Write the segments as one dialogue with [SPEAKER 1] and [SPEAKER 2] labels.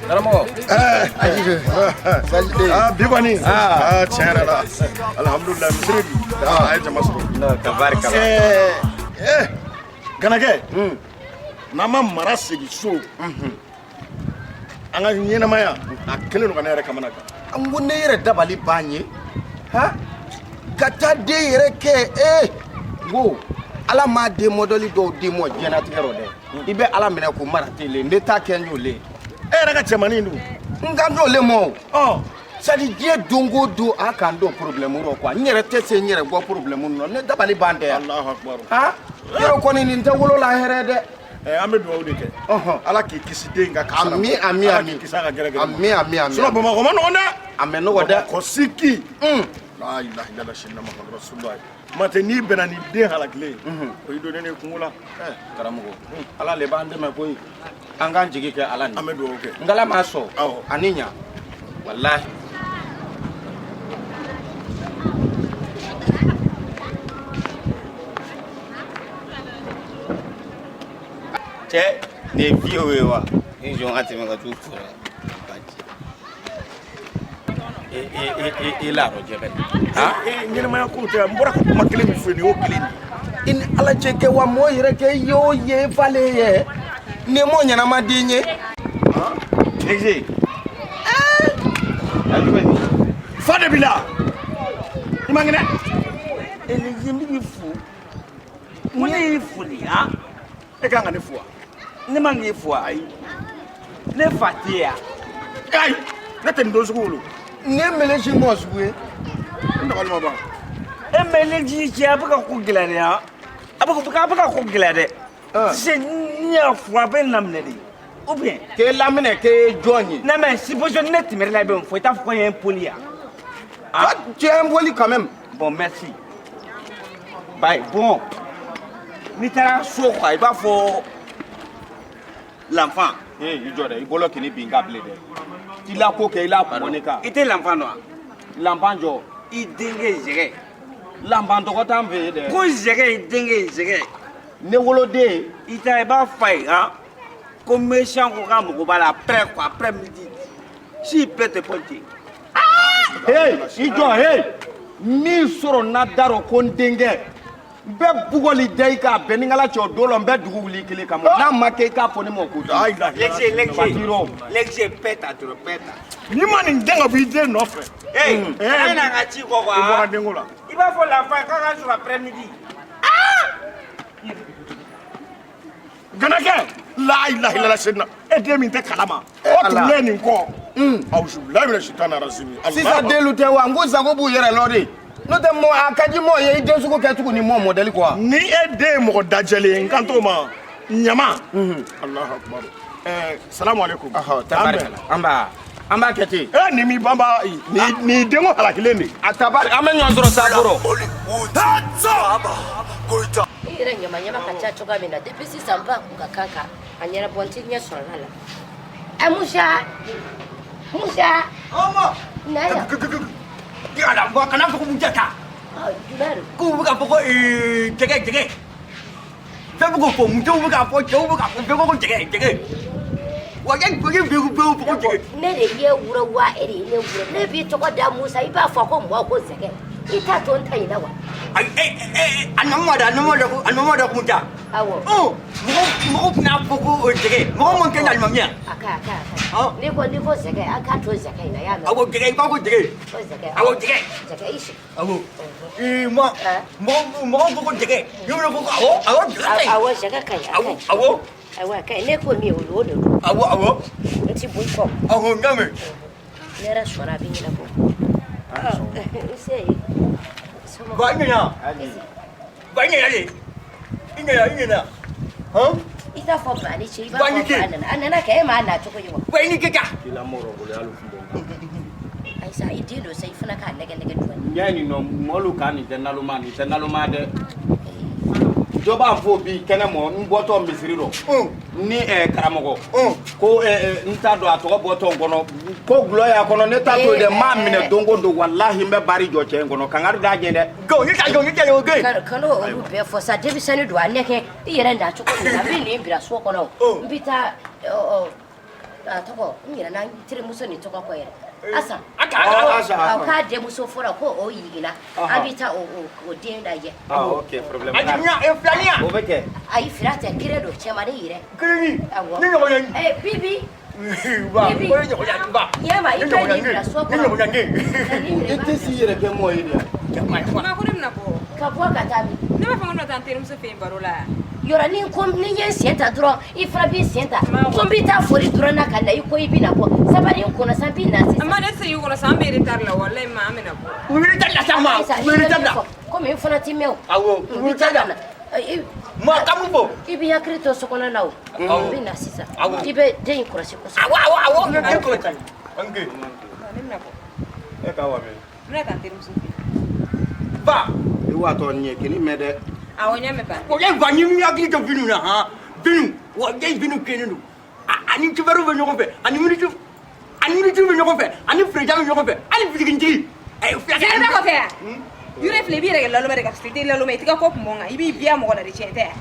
[SPEAKER 1] Karamɔgɔ.
[SPEAKER 2] Aa, bi kɔni, aa, tiɲɛ yɛrɛ la, alihamudulilayi, misiri a ye jama sɔrɔ.
[SPEAKER 1] Tabarikala.
[SPEAKER 2] Ɛɛ, Ganakɛ, n'an ma mara segin so, an ka ɲɛnamaya a kɛlen don ka ne yɛrɛ kamana gan.
[SPEAKER 1] N ko ne yɛrɛ dabali ban ye han, ka taa den yɛrɛ kɛ n ko ala m'a den mɔdɛli dɔw di mɔ diɲɛlatigɛ rɔ dɛ. I bɛ ala minɛ k'o mara ten le, ne t'a kɛ n y'o le.
[SPEAKER 2] E yɛrɛ ka cɛmannin dun?
[SPEAKER 1] N kan t'o le ma o.
[SPEAKER 2] Ɔ.
[SPEAKER 1] C'est à dire diɲɛ don o don, a k'an don problème rɔ quoi. N yɛrɛ tɛ se n yɛrɛ bɔ problème nɔ, ne dabali ban tɛ yan.
[SPEAKER 2] Alahu akubaru.
[SPEAKER 1] Han, yɔrɔ kɔni nin tɛ wolo la hɛrɛ dɛ.
[SPEAKER 2] Ɛɛ, an bɛ dugawu de kɛ. Ala k'i kisi den ka kasara ma.
[SPEAKER 1] Ami, ami,
[SPEAKER 2] Ala
[SPEAKER 1] ami.
[SPEAKER 2] k'i kisi a ka gɛrɛgɛrɛ ma.
[SPEAKER 1] Ami, ami, ami.
[SPEAKER 2] Sinon Bamakɔ ma nɔgɔn dɛ.
[SPEAKER 1] A mɛ nɔgɔ dɛ.
[SPEAKER 2] Bamakɔ siki. La ilaha illallah sayyidina Muhammadu rasulullah. Kuma tɛ n'i bɛnna ni den halakilen ye. O y'i donnen ye kungo la.
[SPEAKER 1] Karamɔgɔ, ala le b'an dɛmɛ koyi. An k'an jigi kɛ ala ni.
[SPEAKER 2] An bɛ dugawu kɛ.
[SPEAKER 1] N kala m'a sɔn.
[SPEAKER 2] Awɔ.
[SPEAKER 1] Ani ɲa walahi.
[SPEAKER 3] Cɛ, nin ye vieux ye wa? Ni jɔn ka tɛmɛ ka t'u fo la.
[SPEAKER 1] I la rɔ jɛbɛ.
[SPEAKER 2] Ɲɛnamaya ko tɛ, n bɔra ka kuma kelen min fɔ nin y'o kelen de ye.
[SPEAKER 1] I ni ala cɛ kɛ wa, mɔɔ yɛrɛ kɛ i y'o ye falen ye ni mɔ ɲɛnama den ye.
[SPEAKER 3] Exe. A cogo di?
[SPEAKER 2] Fa de b'i la. I man kɛnɛ.
[SPEAKER 4] Elise, n b'i fo. Ko ne y'i fo de han?
[SPEAKER 2] E kan ka ne fo wa?
[SPEAKER 4] Ne man k'i fo wa?
[SPEAKER 2] Ayi.
[SPEAKER 4] Ne fa tɛ yan.
[SPEAKER 2] Ayi, ne tɛ nin don sugu wolo.
[SPEAKER 1] Ne melesi mɔ sugu ye.
[SPEAKER 2] N dabali ma ban.
[SPEAKER 4] E mɛ Elise cɛ, a bɛ ka ko gɛlɛya dɛ han. A bɛ ka ko gɛlɛya dɛ. Sisan ni y'a fo, a bɛ n laminɛ de. Ou bien.
[SPEAKER 1] K'e laminɛ, k'e ye jɔn ye?
[SPEAKER 4] Non mais supposons ne tɛmɛr'i la, i bɛ mun fɔ? I t'a fɔ ko n ye impoli ya?
[SPEAKER 1] Ah, tu es impoli quand même.
[SPEAKER 4] Bon, merci. Bye. Bon. N'i taara so quoi, i b'a fɔ l'enfant.
[SPEAKER 1] Ee, i jɔ dɛ, i bolo k'i bin ka bilen dɛ. I la ko kɛ, i la kun ne kan.
[SPEAKER 4] I tɛ l'enfant dɔn wa?
[SPEAKER 1] Lanpan jɔ.
[SPEAKER 4] I denkɛ Zɛgɛ.
[SPEAKER 1] Lanpan tɔgɔ t'an fɛ yen dɛ.
[SPEAKER 4] Ko Zɛgɛ, i denkɛ Zɛgɛ.
[SPEAKER 1] Ne woloden.
[SPEAKER 4] I ta, i b'a f'a ye han. Ko méchant ko k'a mago b'a la après quoi, après midi. S'il peut te pointer.
[SPEAKER 1] Hey, i jɔ, hey. Min sɔrɔ n na da rɔ ko n denkɛ. N bɛ bugɔli da i kan, a bɛn ni n kala cɛ o don la, n bɛ dugu wuli i kelen kama. N'a ma kɛ, i k'a fɔ ne ma ko.
[SPEAKER 2] La ilaha illallah.
[SPEAKER 4] L'exe, l'exe.
[SPEAKER 1] Fatiro.
[SPEAKER 4] L'exe, pɛta dɔrɔn, pɛta.
[SPEAKER 2] N'i ma nin den ka bɔ i den nɔfɛ.
[SPEAKER 4] Hey, a ye na ka ci kɔ quoi.
[SPEAKER 2] I bɔra denko la.
[SPEAKER 4] I b'a fɔ l'enfant k'a ka sɔrɔ après midi.
[SPEAKER 2] Ganakɛ, la ilaha illallah sayyidina. E den min tɛ kalama. O tugulen nin kɔ. Awuzubilayi mina sitana rajimi.
[SPEAKER 1] Sisan delu tɛ wa? N ko sago b'u yɛrɛ lɔ de. N'o tɛ mɔ a ka di mɔ ye, i den sugu kɛ tugun ni mɔ mɔdɛli quoi.
[SPEAKER 2] Ni e den ye mɔgɔ dajɛlen ye, n kan t'o ma. Ɲama. Alahu akubaru. Ɛɛ, salamu aleykum.
[SPEAKER 1] Ɔhɔ, tabarikala. An b'a kɛ ten.
[SPEAKER 2] E nin m'i banba nin nin denko halakilen de.
[SPEAKER 1] A tabari, an bɛ ɲɔgɔn sɔrɔ Saboro.
[SPEAKER 5] I yɛrɛ ɲama ɲama ka ca cogoya min na, depuis sisan ba kun ka kan ka a ɲɛnabɔ, n ti ɲɛ sɔrɔ a la. Ɛ, Musa, Musa, na yan.
[SPEAKER 4] Ala, wa kana fɔ ko mun ta.
[SPEAKER 5] Ɔ, jumɛn don?
[SPEAKER 4] K'u bɛ ka fɔ ko jɛgɛ jɛgɛ. Fɛn bɛ k'o fɔ, musow bɛ k'a fɔ, cɛw bɛ k'a fɔ, bɛɛ ko ko jɛgɛ jɛgɛ. Wa kɛ bɛɛ bɛɛ fɔ ko jɛgɛ.
[SPEAKER 5] Ne de ye wuro wa, e de ye ne wuro? Ne b'i tɔgɔ da Musa, i b'a fɔ ko mɔ ko zɛgɛ. I t'a to n ta in na wa?
[SPEAKER 4] Ayi, e a nama da, a nama da ko, a nama da ko mun ta.
[SPEAKER 5] Awɔ.
[SPEAKER 4] Ɔ, mɔgɔw tɛna fɔ ko jɛgɛ. Mɔgɔ mun kɛ alimami ya?
[SPEAKER 5] A ka a ka a ka. N'i ko zɛgɛ, an k'a to zɛgɛ in na, y'a mɛn?
[SPEAKER 4] Awɔ, jɛgɛ, i b'a ko jɛgɛ.
[SPEAKER 5] Ko zɛgɛ.
[SPEAKER 4] Awɔ, jɛgɛ.
[SPEAKER 5] Zɛgɛ, i sigi.
[SPEAKER 4] Awɔ. Ee, ma mɔgɔw ko ko jɛgɛ. Yɔrɔ ko ko awɔ, awɔ, jɛgɛ ka ɲi.
[SPEAKER 5] Awɔ, zɛgɛ ka ɲi, a ka
[SPEAKER 4] Awɔ,
[SPEAKER 5] ɲi.
[SPEAKER 4] awɔ.
[SPEAKER 5] Ayiwa, a ka ɲi. Ne ko min, o de don.
[SPEAKER 4] Awɔ, awɔ.
[SPEAKER 5] N ti bɔ i kɔ.
[SPEAKER 4] Awɔ, n y'a mɛn.
[SPEAKER 5] Ne yɛrɛ sɔnna, a bɛ ɲɛnabɔ. N se.
[SPEAKER 4] Ba, i ɲɛna. Ba, i ɲɛna de. I ɲɛna, i ɲɛna. Han?
[SPEAKER 5] I t'a fɔ ba ni ce, i b'a
[SPEAKER 4] Ba ni
[SPEAKER 5] fɔ
[SPEAKER 4] ce.
[SPEAKER 5] ba nana. A nana kɛ, e m'a na cogo ye wa?
[SPEAKER 4] Ba, i ni ke ka.
[SPEAKER 1] I la mɔrɔ bolo hali fu bɔ.
[SPEAKER 5] Ayi sa, i den don sa, i fana k'a nɛgɛ nɛgɛ dɔɔni.
[SPEAKER 1] Ɲɛ nin nɔ, mɔlu ka nin tɛ naloma, nin tɛ naloma dɛ. Dɔ b'a fɔ bi kɛnɛ mɔ, n bɔtɔ misiri rɔ. Ni karamɔgɔ. Ko n t'a dɔn a tɔgɔ bɔtɔ n kɔnɔ. Ko gulɔ y'a kɔnɔ, ne t'a to yen dɛ, n m'a minɛ don o don, walahi n bɛ bari jɔ cɛ in kɔnɔ. Kangari d'a ɲɛ dɛ.
[SPEAKER 4] Go, ne ta jɔ, ne ta jɔ, go.
[SPEAKER 5] Kan'o olu bɛɛ fɔ sa, denmisɛnnin don, a nɛgɛ. I yɛrɛ na cogo min na, n bɛ nin bila so kɔnɔ. N bɛ taa A tɔgɔ n ɲinɛna n terimuso nin tɔgɔ kɔ yɛrɛ. Asan.
[SPEAKER 1] Asa.
[SPEAKER 5] Awɔ, k'a denmuso fɔlɔ ko o yiginna. An bɛ taa o den lajɛ.
[SPEAKER 1] Ah, ok, problème.
[SPEAKER 4] A jiginna e filaniya.
[SPEAKER 1] O bɛ kɛ.
[SPEAKER 5] Ayi, fila tɛ, kelen don, cɛmannin yɛrɛ.
[SPEAKER 4] Kelen.
[SPEAKER 5] Awɔ.
[SPEAKER 4] Ni ɲɔgɔn ye.
[SPEAKER 5] Bibi.
[SPEAKER 4] Ba,
[SPEAKER 5] Bibi.
[SPEAKER 4] o ye ɲɔgɔn ye ba.
[SPEAKER 5] Ɲɛma, i
[SPEAKER 4] Ni
[SPEAKER 5] bɛ
[SPEAKER 4] ɲɔgɔn
[SPEAKER 5] nin
[SPEAKER 4] ye.
[SPEAKER 5] bila so
[SPEAKER 4] Ni
[SPEAKER 5] kɔnɔ.
[SPEAKER 4] ɲɔgɔn ye.
[SPEAKER 1] I tɛ s'i yɛrɛ kɛ mɔgɔ ye de.
[SPEAKER 6] Ma ko ne bɛna bɔ.
[SPEAKER 5] Ka bɔ ka taa min?
[SPEAKER 6] Ne b'a fɔ ko ne bɛna taa n terimuso fɛ yen baro la.
[SPEAKER 5] Yɔrɔ ni ko ni n ye n sen ta dɔrɔn, i fana b'i sen ta. Ko n bɛ taa foli dɔrɔn na ka na, i ko i bɛna bɔ. Sabali n kɔnɔ sa, n bɛ na sisan.
[SPEAKER 6] Ma ne tɛ se k'i kɔnɔ sa, an bɛ retard la, walayi ma an bɛna bɔ.
[SPEAKER 4] U bɛ retard la sa ma.
[SPEAKER 5] Ayisa,
[SPEAKER 4] U bɛ retard la.
[SPEAKER 5] Komi n fana ti mɛn o.
[SPEAKER 4] Awɔ, u
[SPEAKER 5] N
[SPEAKER 4] bɛ
[SPEAKER 5] bɛ taa
[SPEAKER 4] retard
[SPEAKER 5] ka
[SPEAKER 4] la.
[SPEAKER 5] na.
[SPEAKER 4] Ma ka mun fɔ?
[SPEAKER 5] I b'i hakili to sokɔnɔ na o. N bɛ na sisan.
[SPEAKER 4] Awɔ.
[SPEAKER 5] I bɛ den in kɔlɔsi kosɛbɛ.
[SPEAKER 4] Awɔ, awɔ, awɔ, n bɛ den kɔlɔsi. Ok.
[SPEAKER 6] Ne bɛna bɔ.
[SPEAKER 1] E ka wa min?
[SPEAKER 6] N bɛna taa n terimuso fɛ yen.
[SPEAKER 4] Ba.
[SPEAKER 1] I watɔ nin ye kini mɛn dɛ.
[SPEAKER 6] Awɔ, n y'a mɛn ba.
[SPEAKER 4] O ye ba ni hakili to binu na han. Binu, wa ye binu kelen don. Ani tubɛriw bɛ ɲɔgɔn fɛ, ani minitiw bɛ ɲɔgɔn fɛ, ani ferejan bɛ ɲɔgɔn fɛ, hali bitigitigi. Ayi, filakɛ.
[SPEAKER 6] Sɛgɛrɛ kɔfɛ yan. Yɔrɔ filɛ, i b'i yɛrɛ kɛ laloma de ka fisa i tɛ laloma ye, i t'i ka ko kun bɔ n kan, i b'i biya mɔgɔ la de, tiɲɛ tɛ yan.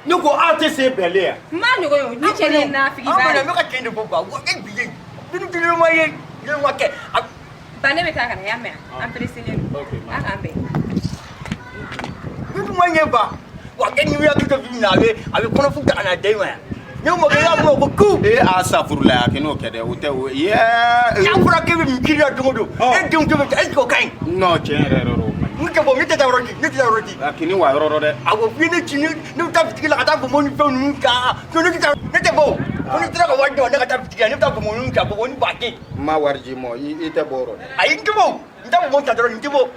[SPEAKER 1] Ne ko aw tɛ se bɛnlen yan.
[SPEAKER 6] N m'a ɲɔgɔn ye o, ni cɛ de ye nafigi
[SPEAKER 4] An
[SPEAKER 6] ba
[SPEAKER 4] kɔni
[SPEAKER 6] ye.
[SPEAKER 4] n bɛ ka tiɲɛ de fɔ ba. Wa e bi ye binu kelen ma ye, ne ma kɛ.
[SPEAKER 6] Ba ne bɛ taa ka na, i y'a mɛn wa? An pereselen don.
[SPEAKER 1] Ok, ma.
[SPEAKER 6] A k'an bɛn.
[SPEAKER 4] Binu ma ɲɛ ba. Wa e ni hakili to binu na, a bɛ kɔnɔfu ta ka na den ma yan. Ne mɔkɛ y'a fɔ ko ku.
[SPEAKER 1] E a safurula a k'o kɛ dɛ, o tɛ o yɛ.
[SPEAKER 4] N'a fɔra k'e bɛ nin kiri la don o don, e denw bɛ taa, est ce que o ka ɲi?
[SPEAKER 1] Non, tiɲɛ yɛrɛ yɛrɛ o man ɲi.
[SPEAKER 4] N tɛ bɔ, ne tɛ taa yɔrɔ di, ne tɛ taa yɔrɔ di.
[SPEAKER 1] A kini wa yɔrɔ dɔ dɛ.
[SPEAKER 4] Awɔ, f'i ne ci ne bɛ taa bitigi la ka taa bonbon ni fɛn ninnu ta. Ne tɛ taa, ne tɛ bɔ o. Ko ne sera ka wari di ma, ne ka taa bitigi la, ne bɛ taa bonbon ninnu ta, bonbon ba den.
[SPEAKER 1] N ma wari di mɔ, i tɛ bɔ o rɔ dɛ.
[SPEAKER 4] Ayi, n tɛ bɔ o. N tɛ bonbon ta dɔrɔn, n tɛ bɔ.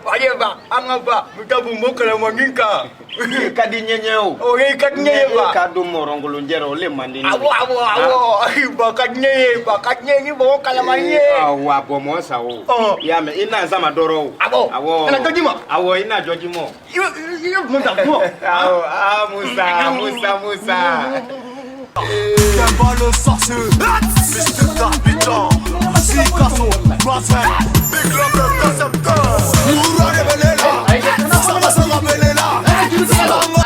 [SPEAKER 4] Ayi ba, an ka ba, n bɛ taa bonbon kɛlɛmani kan.
[SPEAKER 1] I ka di ɲɛɲɛ o.
[SPEAKER 4] O ye ka di ne ye ba.
[SPEAKER 1] E ka don mɔrɔnkolonjɛ rɔ, o le man di ne ye.
[SPEAKER 4] Awɔ, awɔ, awɔ. Ba ka di ne ye, ba ka di ne ye ni bonbon kɛlɛmani ye.
[SPEAKER 1] Awɔ, a bɔnbɔn sa o.
[SPEAKER 4] Ɔ.
[SPEAKER 1] I y'a mɛn, i na sama dɔrɔn o.
[SPEAKER 4] Awɔ.
[SPEAKER 1] Awɔ.
[SPEAKER 4] Ka na dɔ di ma.
[SPEAKER 1] Awɔ, i na jɔ di mɔ.
[SPEAKER 4] I bɛ bonbon ta, bonbon.
[SPEAKER 1] Awɔ, ah Musa, Musa, Musa.
[SPEAKER 7] J'aime pas le sorcier, Mystique d'Abidjan, Sikasso, Noisette, Big Love le concepteur. Moura de Belela, Sama Sama Belela.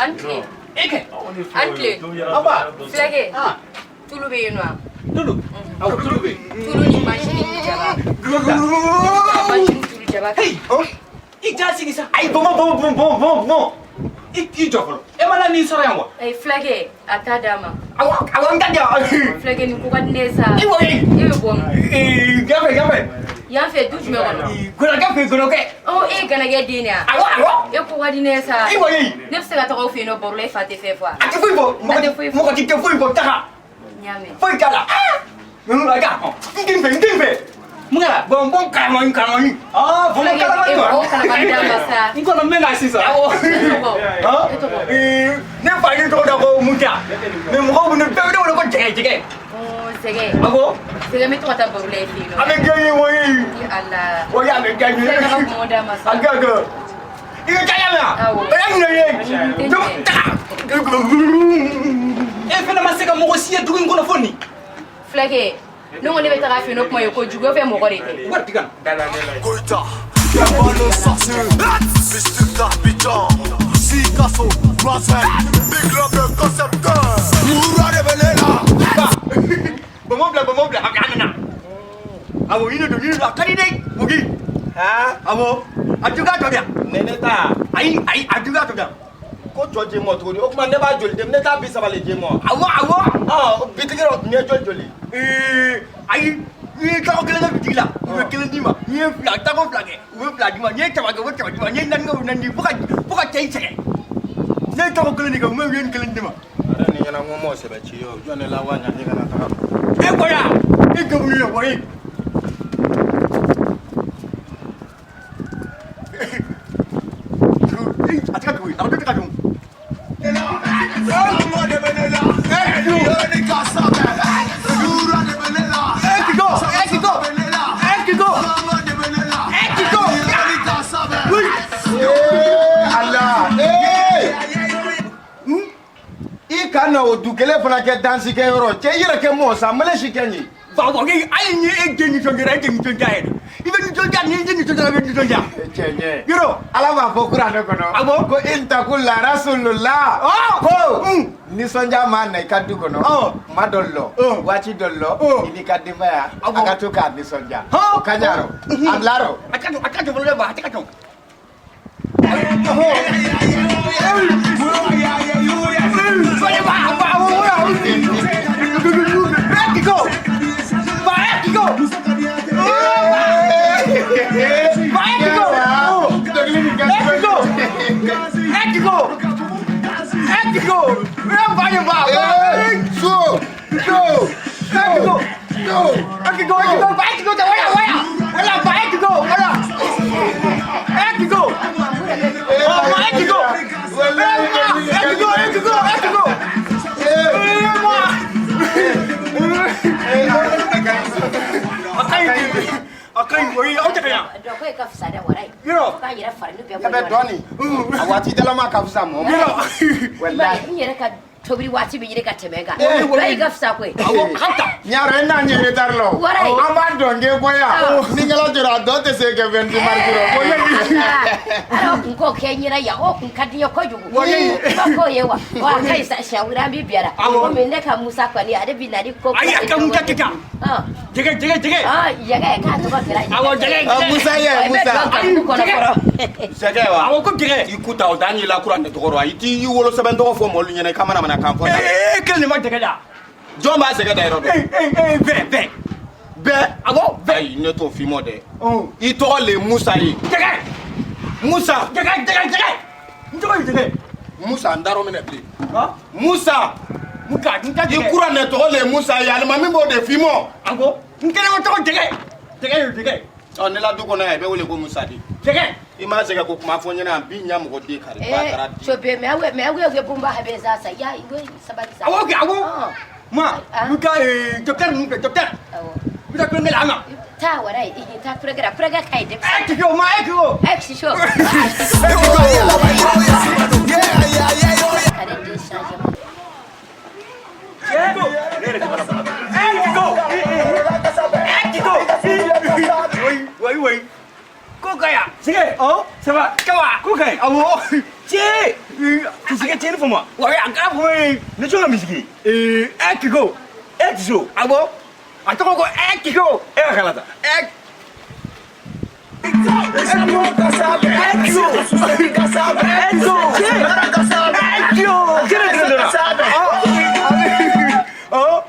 [SPEAKER 8] An tile. An tile.
[SPEAKER 1] Aba.
[SPEAKER 8] Fulakɛ, tulu bɛ yen nɔ wa?
[SPEAKER 1] Tulu. Awɔ, tulu bɛ yen.
[SPEAKER 8] Tulu ni mansin ni jaba. Mansin tulu jaba.
[SPEAKER 9] I ja sigi sa.
[SPEAKER 4] Ayi, bonbon, bonbon, bonbon, bonbon.
[SPEAKER 9] I jɔ fɔlɔ. E ma na nin sɔrɔ yan wa?
[SPEAKER 8] Ayi, fulakɛ, a t'a d'a ma.
[SPEAKER 4] Awɔ, awɔ, n ta di yan.
[SPEAKER 8] Fulakɛ, nin ko ka di ne ye sa.
[SPEAKER 4] I wo ye.
[SPEAKER 8] E bɛ bɔ min?
[SPEAKER 4] Gafe, gafe.
[SPEAKER 8] Yan fɛ, du jumɛn kɔnɔ?
[SPEAKER 4] Gɔnɔkɛ fɛ, gɔnɔkɛ.
[SPEAKER 8] Ɔ, e ye ganakɛ den de ye wa?
[SPEAKER 4] Awɔ, awɔ.
[SPEAKER 8] E ko ka di ne ye sa.
[SPEAKER 4] I wo ye.
[SPEAKER 8] Ne bɛ se ka taga aw fɛ yen nɔ baro la, e fa tɛ fɛn fɔ wa?
[SPEAKER 4] A tɛ foyi fɔ.
[SPEAKER 8] A tɛ foyi fɔ.
[SPEAKER 4] Mɔgɔ tɛ foyi fɔ, taga.
[SPEAKER 8] N y'a mɛn.
[SPEAKER 4] Foyi t'a la. A ka, n den fɛ, n den fɛ.
[SPEAKER 9] Mun kɛra?
[SPEAKER 4] Bɔnbɔn karamani, karamani.
[SPEAKER 9] Ah, bɔnbɔn
[SPEAKER 8] Fulakɛ,
[SPEAKER 9] kalamani
[SPEAKER 8] e
[SPEAKER 9] wa?
[SPEAKER 8] bɔnbɔn kalamani d'a ma sa.
[SPEAKER 9] N kɔnɔ n bɛ na sisan.
[SPEAKER 4] Awɔ.
[SPEAKER 8] E tɔgɔ?
[SPEAKER 4] Han?
[SPEAKER 8] E tɔgɔ?
[SPEAKER 4] Ne fa ye tɔgɔ da ko Musa. Mais mɔgɔw bɛ ne bɛɛ bɛ ne wele ko Jɛgɛ, Jɛgɛ.
[SPEAKER 8] Ɔ, Sɛgɛ.
[SPEAKER 4] Awɔ.
[SPEAKER 8] Sɛgɛ, n bɛ to ka taa baro la e fɛ yen nɔ.
[SPEAKER 4] A bɛ diya n ye wo ye.
[SPEAKER 8] I Ala.
[SPEAKER 4] O ye a bɛ diya n ye.
[SPEAKER 8] Fulakɛ ka bɔnbɔn d'a ma sa.
[SPEAKER 4] A kɛ kɛ. I bɛ taa yan wa?
[SPEAKER 8] Awɔ.
[SPEAKER 4] O y'a minɛ ye.
[SPEAKER 8] N tɛ
[SPEAKER 4] Donc,
[SPEAKER 8] ɲinɛ.
[SPEAKER 4] taga.
[SPEAKER 9] E fana ma se ka mɔgɔ si ye dugu in kɔnɔ fo nin.
[SPEAKER 8] Fulakɛ, ne ko ne bɛ taga a fɛ yen nɔ, kuma ye kojugu, e fɛ mɔgɔ de tɛ.
[SPEAKER 9] Wari di ka na.
[SPEAKER 7] Goïta, j'aime pas le sorcier, Mystique d'Abidjan, Sikasso, Noisette, Big Love le concepteur. Moura de Belela.
[SPEAKER 4] Bɔnbɔn bila, bɔnbɔn bila, a nana. Awɔ, yiri don, yiri don, a ka di dɛ. Ogi.
[SPEAKER 1] Han?
[SPEAKER 4] Awɔ. A juguya tɔ di yan.
[SPEAKER 1] Ne ne ta.
[SPEAKER 4] Ayi, ayi, a juguya tɔ di yan.
[SPEAKER 1] Ko tɔ di mɔ tuguni. O tuma ne b'a joli de, ne t'a 30 le di mɔ.
[SPEAKER 4] Awɔ, awɔ.
[SPEAKER 1] Ɔ, bitigi rɔ nin ye joli joli?
[SPEAKER 4] Ayi, n'i ye tako kelen kɛ bitigi la, u bɛ kelen d'i ma. N'i ye fila, tako fila kɛ, u bɛ fila d'i ma. N'i ye saba kɛ, u bɛ saba d'i ma. N'i ye naani kɛ, u bɛ naani d'i ma. Fo ka cɛ i sɛgɛn. Ne ye tako kelen de kɛ, u ye nin kelen di ma.
[SPEAKER 1] A yɛrɛ ni ɲɛna n ko m'o sɛbɛ ci ye o. Jɔn ne la wa ɲa ne kana taga.
[SPEAKER 4] E bɔra, e gaburu ye, wɔyi. A tɛ ka tugu, a tɛ ka tugu.
[SPEAKER 7] Sama de Belela, Yɔrɔni ka sanfɛ, Moura de Belela.
[SPEAKER 4] Kiko, Kiko, Kiko.
[SPEAKER 7] Sama de Belela,
[SPEAKER 4] Kiko.
[SPEAKER 7] Yɔrɔni ka sanfɛ.
[SPEAKER 1] Ee Ala, ee! I ka na o du kelen fana kɛ dansikɛyɔrɔ cɛ, i yɛrɛ kɛ mɔɔ sa, mele si kɛ nin.
[SPEAKER 4] Ba wɔyi, hali ni e den nisɔndiyara, e den nisɔndiya yɛrɛ. I bɛ nisɔndiya, ni i nisɔndiyara, i bɛ nisɔndiya.
[SPEAKER 1] Cɛ ɲɛ.
[SPEAKER 4] Yɔrɔ.
[SPEAKER 1] Ala b'a fɔ kuranɛ kɔnɔ.
[SPEAKER 4] Awɔ.
[SPEAKER 1] Ko in takula rasulula. Ko nisɔndiya ma na i ka du kɔnɔ. Kuma dɔ lɔ. Waati dɔ lɔ. I n'i ka denbaya. A ka to k'a nisɔndiya. O ka ɲa rɔ. A bila rɔ.
[SPEAKER 4] A ka jɔ, a ka jɔ fɔlɔ dɛ, a tɛ ka jɔ.
[SPEAKER 1] A waati dalama ka fisa mɔgɔ ma.
[SPEAKER 5] Walayi n yɛrɛ ka tobili waati bɛ ɲini ka tɛmɛ kan. Dɔ i ka fisa koyi.
[SPEAKER 1] Ɲarɔ e n'a ɲɛ retard la o. An b'a dɔn k'e bɔ yan. Ni kɛla jɔra a dɔ tɛ se kɛ 28 mars rɔ.
[SPEAKER 5] Ala kun k'o kɛ n ɲɛna yan o kun ka di n ye kojugu. I ma k'o ye wa? Wa a ka ɲi sa siɲɛ wɛrɛ an b'i bilara. Komi ne ka Musa kɔni ale bɛ na ni ko.
[SPEAKER 4] Ayi a ka Musa kɛ tan. Jɛgɛ jɛgɛ jɛgɛ.
[SPEAKER 5] Jɛgɛ k'a tɔgɔ kɛra.
[SPEAKER 4] Awɔ jɛgɛ jɛgɛ.
[SPEAKER 1] Musa ye Musa.
[SPEAKER 3] Sɛgɛ wa?
[SPEAKER 4] Awɔ ko jɛgɛ.
[SPEAKER 3] I ku ta o t'an y'i la kuran de tɔgɔ rɔ i t'i wolosɛbɛn tɔgɔ fɔ mɔlu ɲɛna i ka mana mana kan fɔ.
[SPEAKER 4] Ee kelen de ma jɛgɛ da.
[SPEAKER 3] Jɔn b'a sɛgɛ da yɔrɔ dɔn?
[SPEAKER 4] Ee bɛɛ bɛɛ.
[SPEAKER 3] Bɛɛ?
[SPEAKER 4] Awɔ bɛɛ.
[SPEAKER 3] Ayi ne t'o f'i ma dɛ. I tɔgɔ le Musa ye.
[SPEAKER 4] Jɛgɛ.
[SPEAKER 3] Musa.
[SPEAKER 4] Jɛgɛ jɛgɛ jɛgɛ. N tɔgɔ ye jɛgɛ.
[SPEAKER 3] Musa n darɔ minɛ bilen. Musa.
[SPEAKER 4] Musa n ta jɛgɛ.
[SPEAKER 3] I kuran de tɔgɔ le Musa ye alimami b'o de f'i ma.
[SPEAKER 4] Awɔ n kelen ma tɔgɔ jɛgɛ. Jɛgɛ ye jɛgɛ.
[SPEAKER 3] Ɔ ne la du kɔnɔ yan i bɛ wele ko Musa de.
[SPEAKER 4] Jɛgɛ.
[SPEAKER 3] I m'a sɛgɛ ko kuma fɔ n ɲɛna bi ɲa mɔgɔ den kari ba taara di.
[SPEAKER 5] Cobe mɛ aw ye bonba habe sa sa ya i sabali sa.
[SPEAKER 4] Awɔ kɛ awɔ. Ma n ka docteur ninnu fɛ docteur.
[SPEAKER 5] Awɔ.
[SPEAKER 4] I bɛ taa kulonkɛ la an ma.
[SPEAKER 5] Taa wara ye taa kulonkɛ la kulonkɛ ka ɲi denmisɛnnin.
[SPEAKER 4] E tigi o ma e tigi o.
[SPEAKER 5] E tigi o. Ka ne den changer.
[SPEAKER 4] Oui, oui. Ko ka ya.
[SPEAKER 9] Sɛgɛ.
[SPEAKER 4] Oh,
[SPEAKER 9] ça va?
[SPEAKER 4] Ça va.
[SPEAKER 9] Ko ka ɲi.
[SPEAKER 4] Awɔ.
[SPEAKER 9] Cɛ. Sɛgɛ cɛ ni faamu.
[SPEAKER 4] Wa a kɛra faamu ye.
[SPEAKER 9] Ne jɔn ka misigi.
[SPEAKER 4] E Tigo.
[SPEAKER 9] E Tiso.
[SPEAKER 4] Awɔ. A tɔgɔ ko E Tigo.
[SPEAKER 9] E ka kala ta.
[SPEAKER 4] E. Tigo. E Tigo. E Tigo.
[SPEAKER 9] Kɛnɛ kɛnɛ dɔrɔn.
[SPEAKER 4] Oh.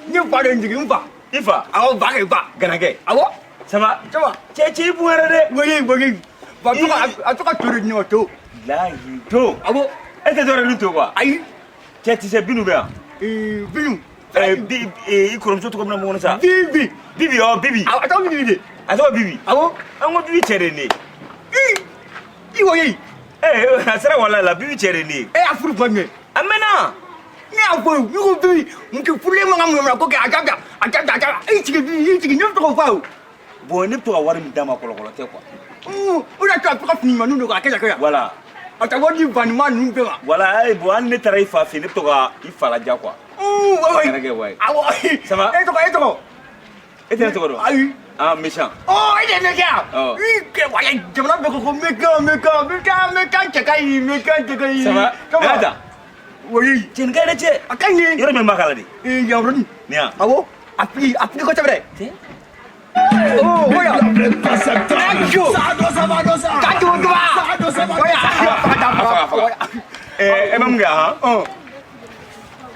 [SPEAKER 4] Ne fa de n jigin n fa.
[SPEAKER 9] I fa.
[SPEAKER 4] Awɔ ba kɛ ba.
[SPEAKER 9] Ganakɛ.
[SPEAKER 4] Awɔ.
[SPEAKER 9] Ça va?
[SPEAKER 4] Ça va.
[SPEAKER 9] Cɛ cɛ i bonyara dɛ.
[SPEAKER 4] Oui oui. Ba to a to ka to de di ne ma to.
[SPEAKER 9] Lahi to.
[SPEAKER 4] Awɔ.
[SPEAKER 9] E tɛ dɔwɛrɛ dun to quoi.
[SPEAKER 4] Ayi.
[SPEAKER 9] Cɛ ti se Binu bɛ yan.
[SPEAKER 4] Binu.
[SPEAKER 9] Bi i kɔrɔmuso tɔgɔ bɛna mun kɔnɔ sa.
[SPEAKER 4] Bibi.
[SPEAKER 9] Bibi ɔ Bibi.
[SPEAKER 4] A tɔgɔ Bibi de.
[SPEAKER 9] A tɔgɔ Bibi.
[SPEAKER 4] Awɔ.
[SPEAKER 9] An ko Bibi cɛ de ye ne ye.
[SPEAKER 4] I wo ye.
[SPEAKER 9] A sera walayi la Bibi cɛ de ye ne ye.
[SPEAKER 4] E y'a furu tuma jumɛn?
[SPEAKER 9] A mɛnna.
[SPEAKER 4] Ne y'a fɔ ne ko Bibi mun kɛ furulen man ka mun ko kɛ a ja a ja a ja i sigi i sigi ne bɛ to k'o fɔ a ye o.
[SPEAKER 9] Bon ne bɛ to ka wari min d'a ma kɔlɔkɔlɔ tɛ quoi.
[SPEAKER 4] O de y'a to a bɛ to ka fini ɲumanninw don k'a kɛ tan kɛ tan.
[SPEAKER 9] Voilà.
[SPEAKER 4] A ta wari di banima ninnu bɛɛ ma.
[SPEAKER 9] Voilà ayi bon hali ne taara i fa fɛ yen ne bɛ to ka i fa laja quoi.
[SPEAKER 4] Oui.
[SPEAKER 9] Kana kɛ wayi.
[SPEAKER 4] Awɔ.
[SPEAKER 9] Ça va?
[SPEAKER 4] E tɔgɔ e tɔgɔ.
[SPEAKER 9] E tɛ ne tɔgɔ dɔn?
[SPEAKER 4] Ayi.
[SPEAKER 9] Ah méchant.
[SPEAKER 4] Oh e de ye méchant.
[SPEAKER 9] Awɔ.
[SPEAKER 4] I kɛ walayi jamana bɛɛ ko ko méchant méchant méchant méchant cɛ ka ɲi méchant cɛ ka ɲi.
[SPEAKER 9] Ça va?
[SPEAKER 4] Ça va?
[SPEAKER 9] Nana ta.
[SPEAKER 4] Oui.
[SPEAKER 9] Cɛ nin ka ɲi dɛ cɛ.
[SPEAKER 4] A ka ɲi.
[SPEAKER 9] Yɔrɔ min b'a k'a la de.
[SPEAKER 4] Ee yan yɔrɔnin.
[SPEAKER 9] Nin yan.
[SPEAKER 4] Awɔ. A fili a fili kosɛbɛ dɛ. Oh, voilà.
[SPEAKER 9] E bɛ mun kɛ han?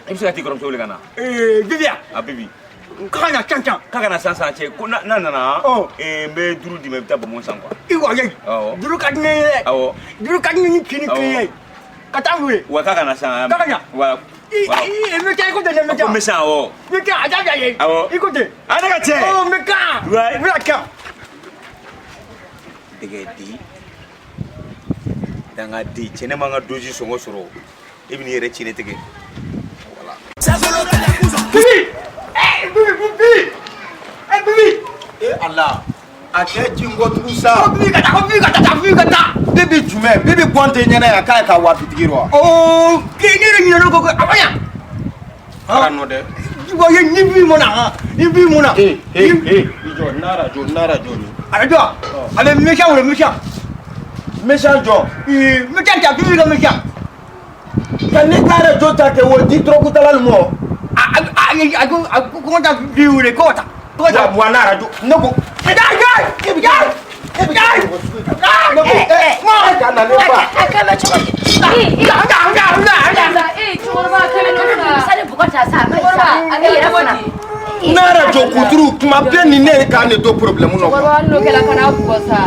[SPEAKER 9] I bɛ se ka t'i kɔrɔmuso wele ka na.
[SPEAKER 4] Bibi ya.
[SPEAKER 9] A Bibi.
[SPEAKER 4] K'a ka na sisan sisan.
[SPEAKER 9] K'a ka na sisan sisan cɛ ko n'a nana. N bɛ 5 d'i ma i bɛ taa bonbon san quoi.
[SPEAKER 4] I wa ye.
[SPEAKER 9] Awɔ.
[SPEAKER 4] 5 ka di ne ye dɛ.
[SPEAKER 9] Awɔ.
[SPEAKER 4] 5 ka di ne ni kin ni kelen ye. Ka taa wele.
[SPEAKER 9] Wa k'a ka na sisan.
[SPEAKER 4] K'a ka na.
[SPEAKER 9] Voilà.
[SPEAKER 4] I méchant i ko ten dɛ méchant.
[SPEAKER 9] Ko méchant awɔ.
[SPEAKER 4] Méchant a t'a bila ye.
[SPEAKER 9] Awɔ.
[SPEAKER 4] I ko ten.
[SPEAKER 9] A ne ka cɛ.
[SPEAKER 4] Oh méchant.
[SPEAKER 9] Ouais.
[SPEAKER 4] N bɛna kɛ.
[SPEAKER 9] Dɛgɛ di. Dangaden cɛ ne man ka dosi sɔngɔ sɔrɔ e bɛ n'i yɛrɛ ci ne tigɛ. Voilà.
[SPEAKER 4] Bibi. Eh Bibi Bibi. Eh Bibi.
[SPEAKER 1] E Ala. A cɛ ji nkɔtugu sa.
[SPEAKER 4] Ko Bibi ka taa ko Bibi ka taa Bibi ka taa.
[SPEAKER 1] Bibi jumɛn? Bibi gɔn tɛ ɲɛna yan k'a ye ka wa bitigi rɔ wa?
[SPEAKER 4] Oh ne yɛrɛ ɲinɛna o kɔ a ma ɲa.
[SPEAKER 1] Ala nɔ dɛ.
[SPEAKER 4] Wa ni bi mun na han, ni bi mun na.
[SPEAKER 1] Ee ee ee, i jɔ, n'a radio, n'a radio ni.
[SPEAKER 4] Arajo, a bɛ méchant wele, méchant.
[SPEAKER 1] Méchant jɔn?
[SPEAKER 4] Ee, méchant tɛ, bi ka méchant.
[SPEAKER 1] Ka ne ta radio ta kɛ o di dɔrɔgu tala nin mɔ.
[SPEAKER 4] A ko ta bi wele ko ta. Ko ta.
[SPEAKER 1] Wa n'a radio ne ko.
[SPEAKER 4] Ya ya ya. Ya.
[SPEAKER 1] Ne ko ɛ ka na ne fa.
[SPEAKER 5] A kan bɛ cogo di?
[SPEAKER 8] Ee, cɛkɔrɔba, kɛmɛ nɔ sa.
[SPEAKER 5] Sani bugɔ ta sa, a ma ɲi sa.
[SPEAKER 8] Cɛkɔrɔba, a
[SPEAKER 5] E yɛrɛ
[SPEAKER 8] kɛra
[SPEAKER 5] fana.
[SPEAKER 8] cogo di?
[SPEAKER 1] N'a radio kuturu kuma bɛɛ ni ne ye k'an de to problème nɔ.
[SPEAKER 8] Cɛkɔrɔba, hali n'o kɛra, kana bugɔ sa.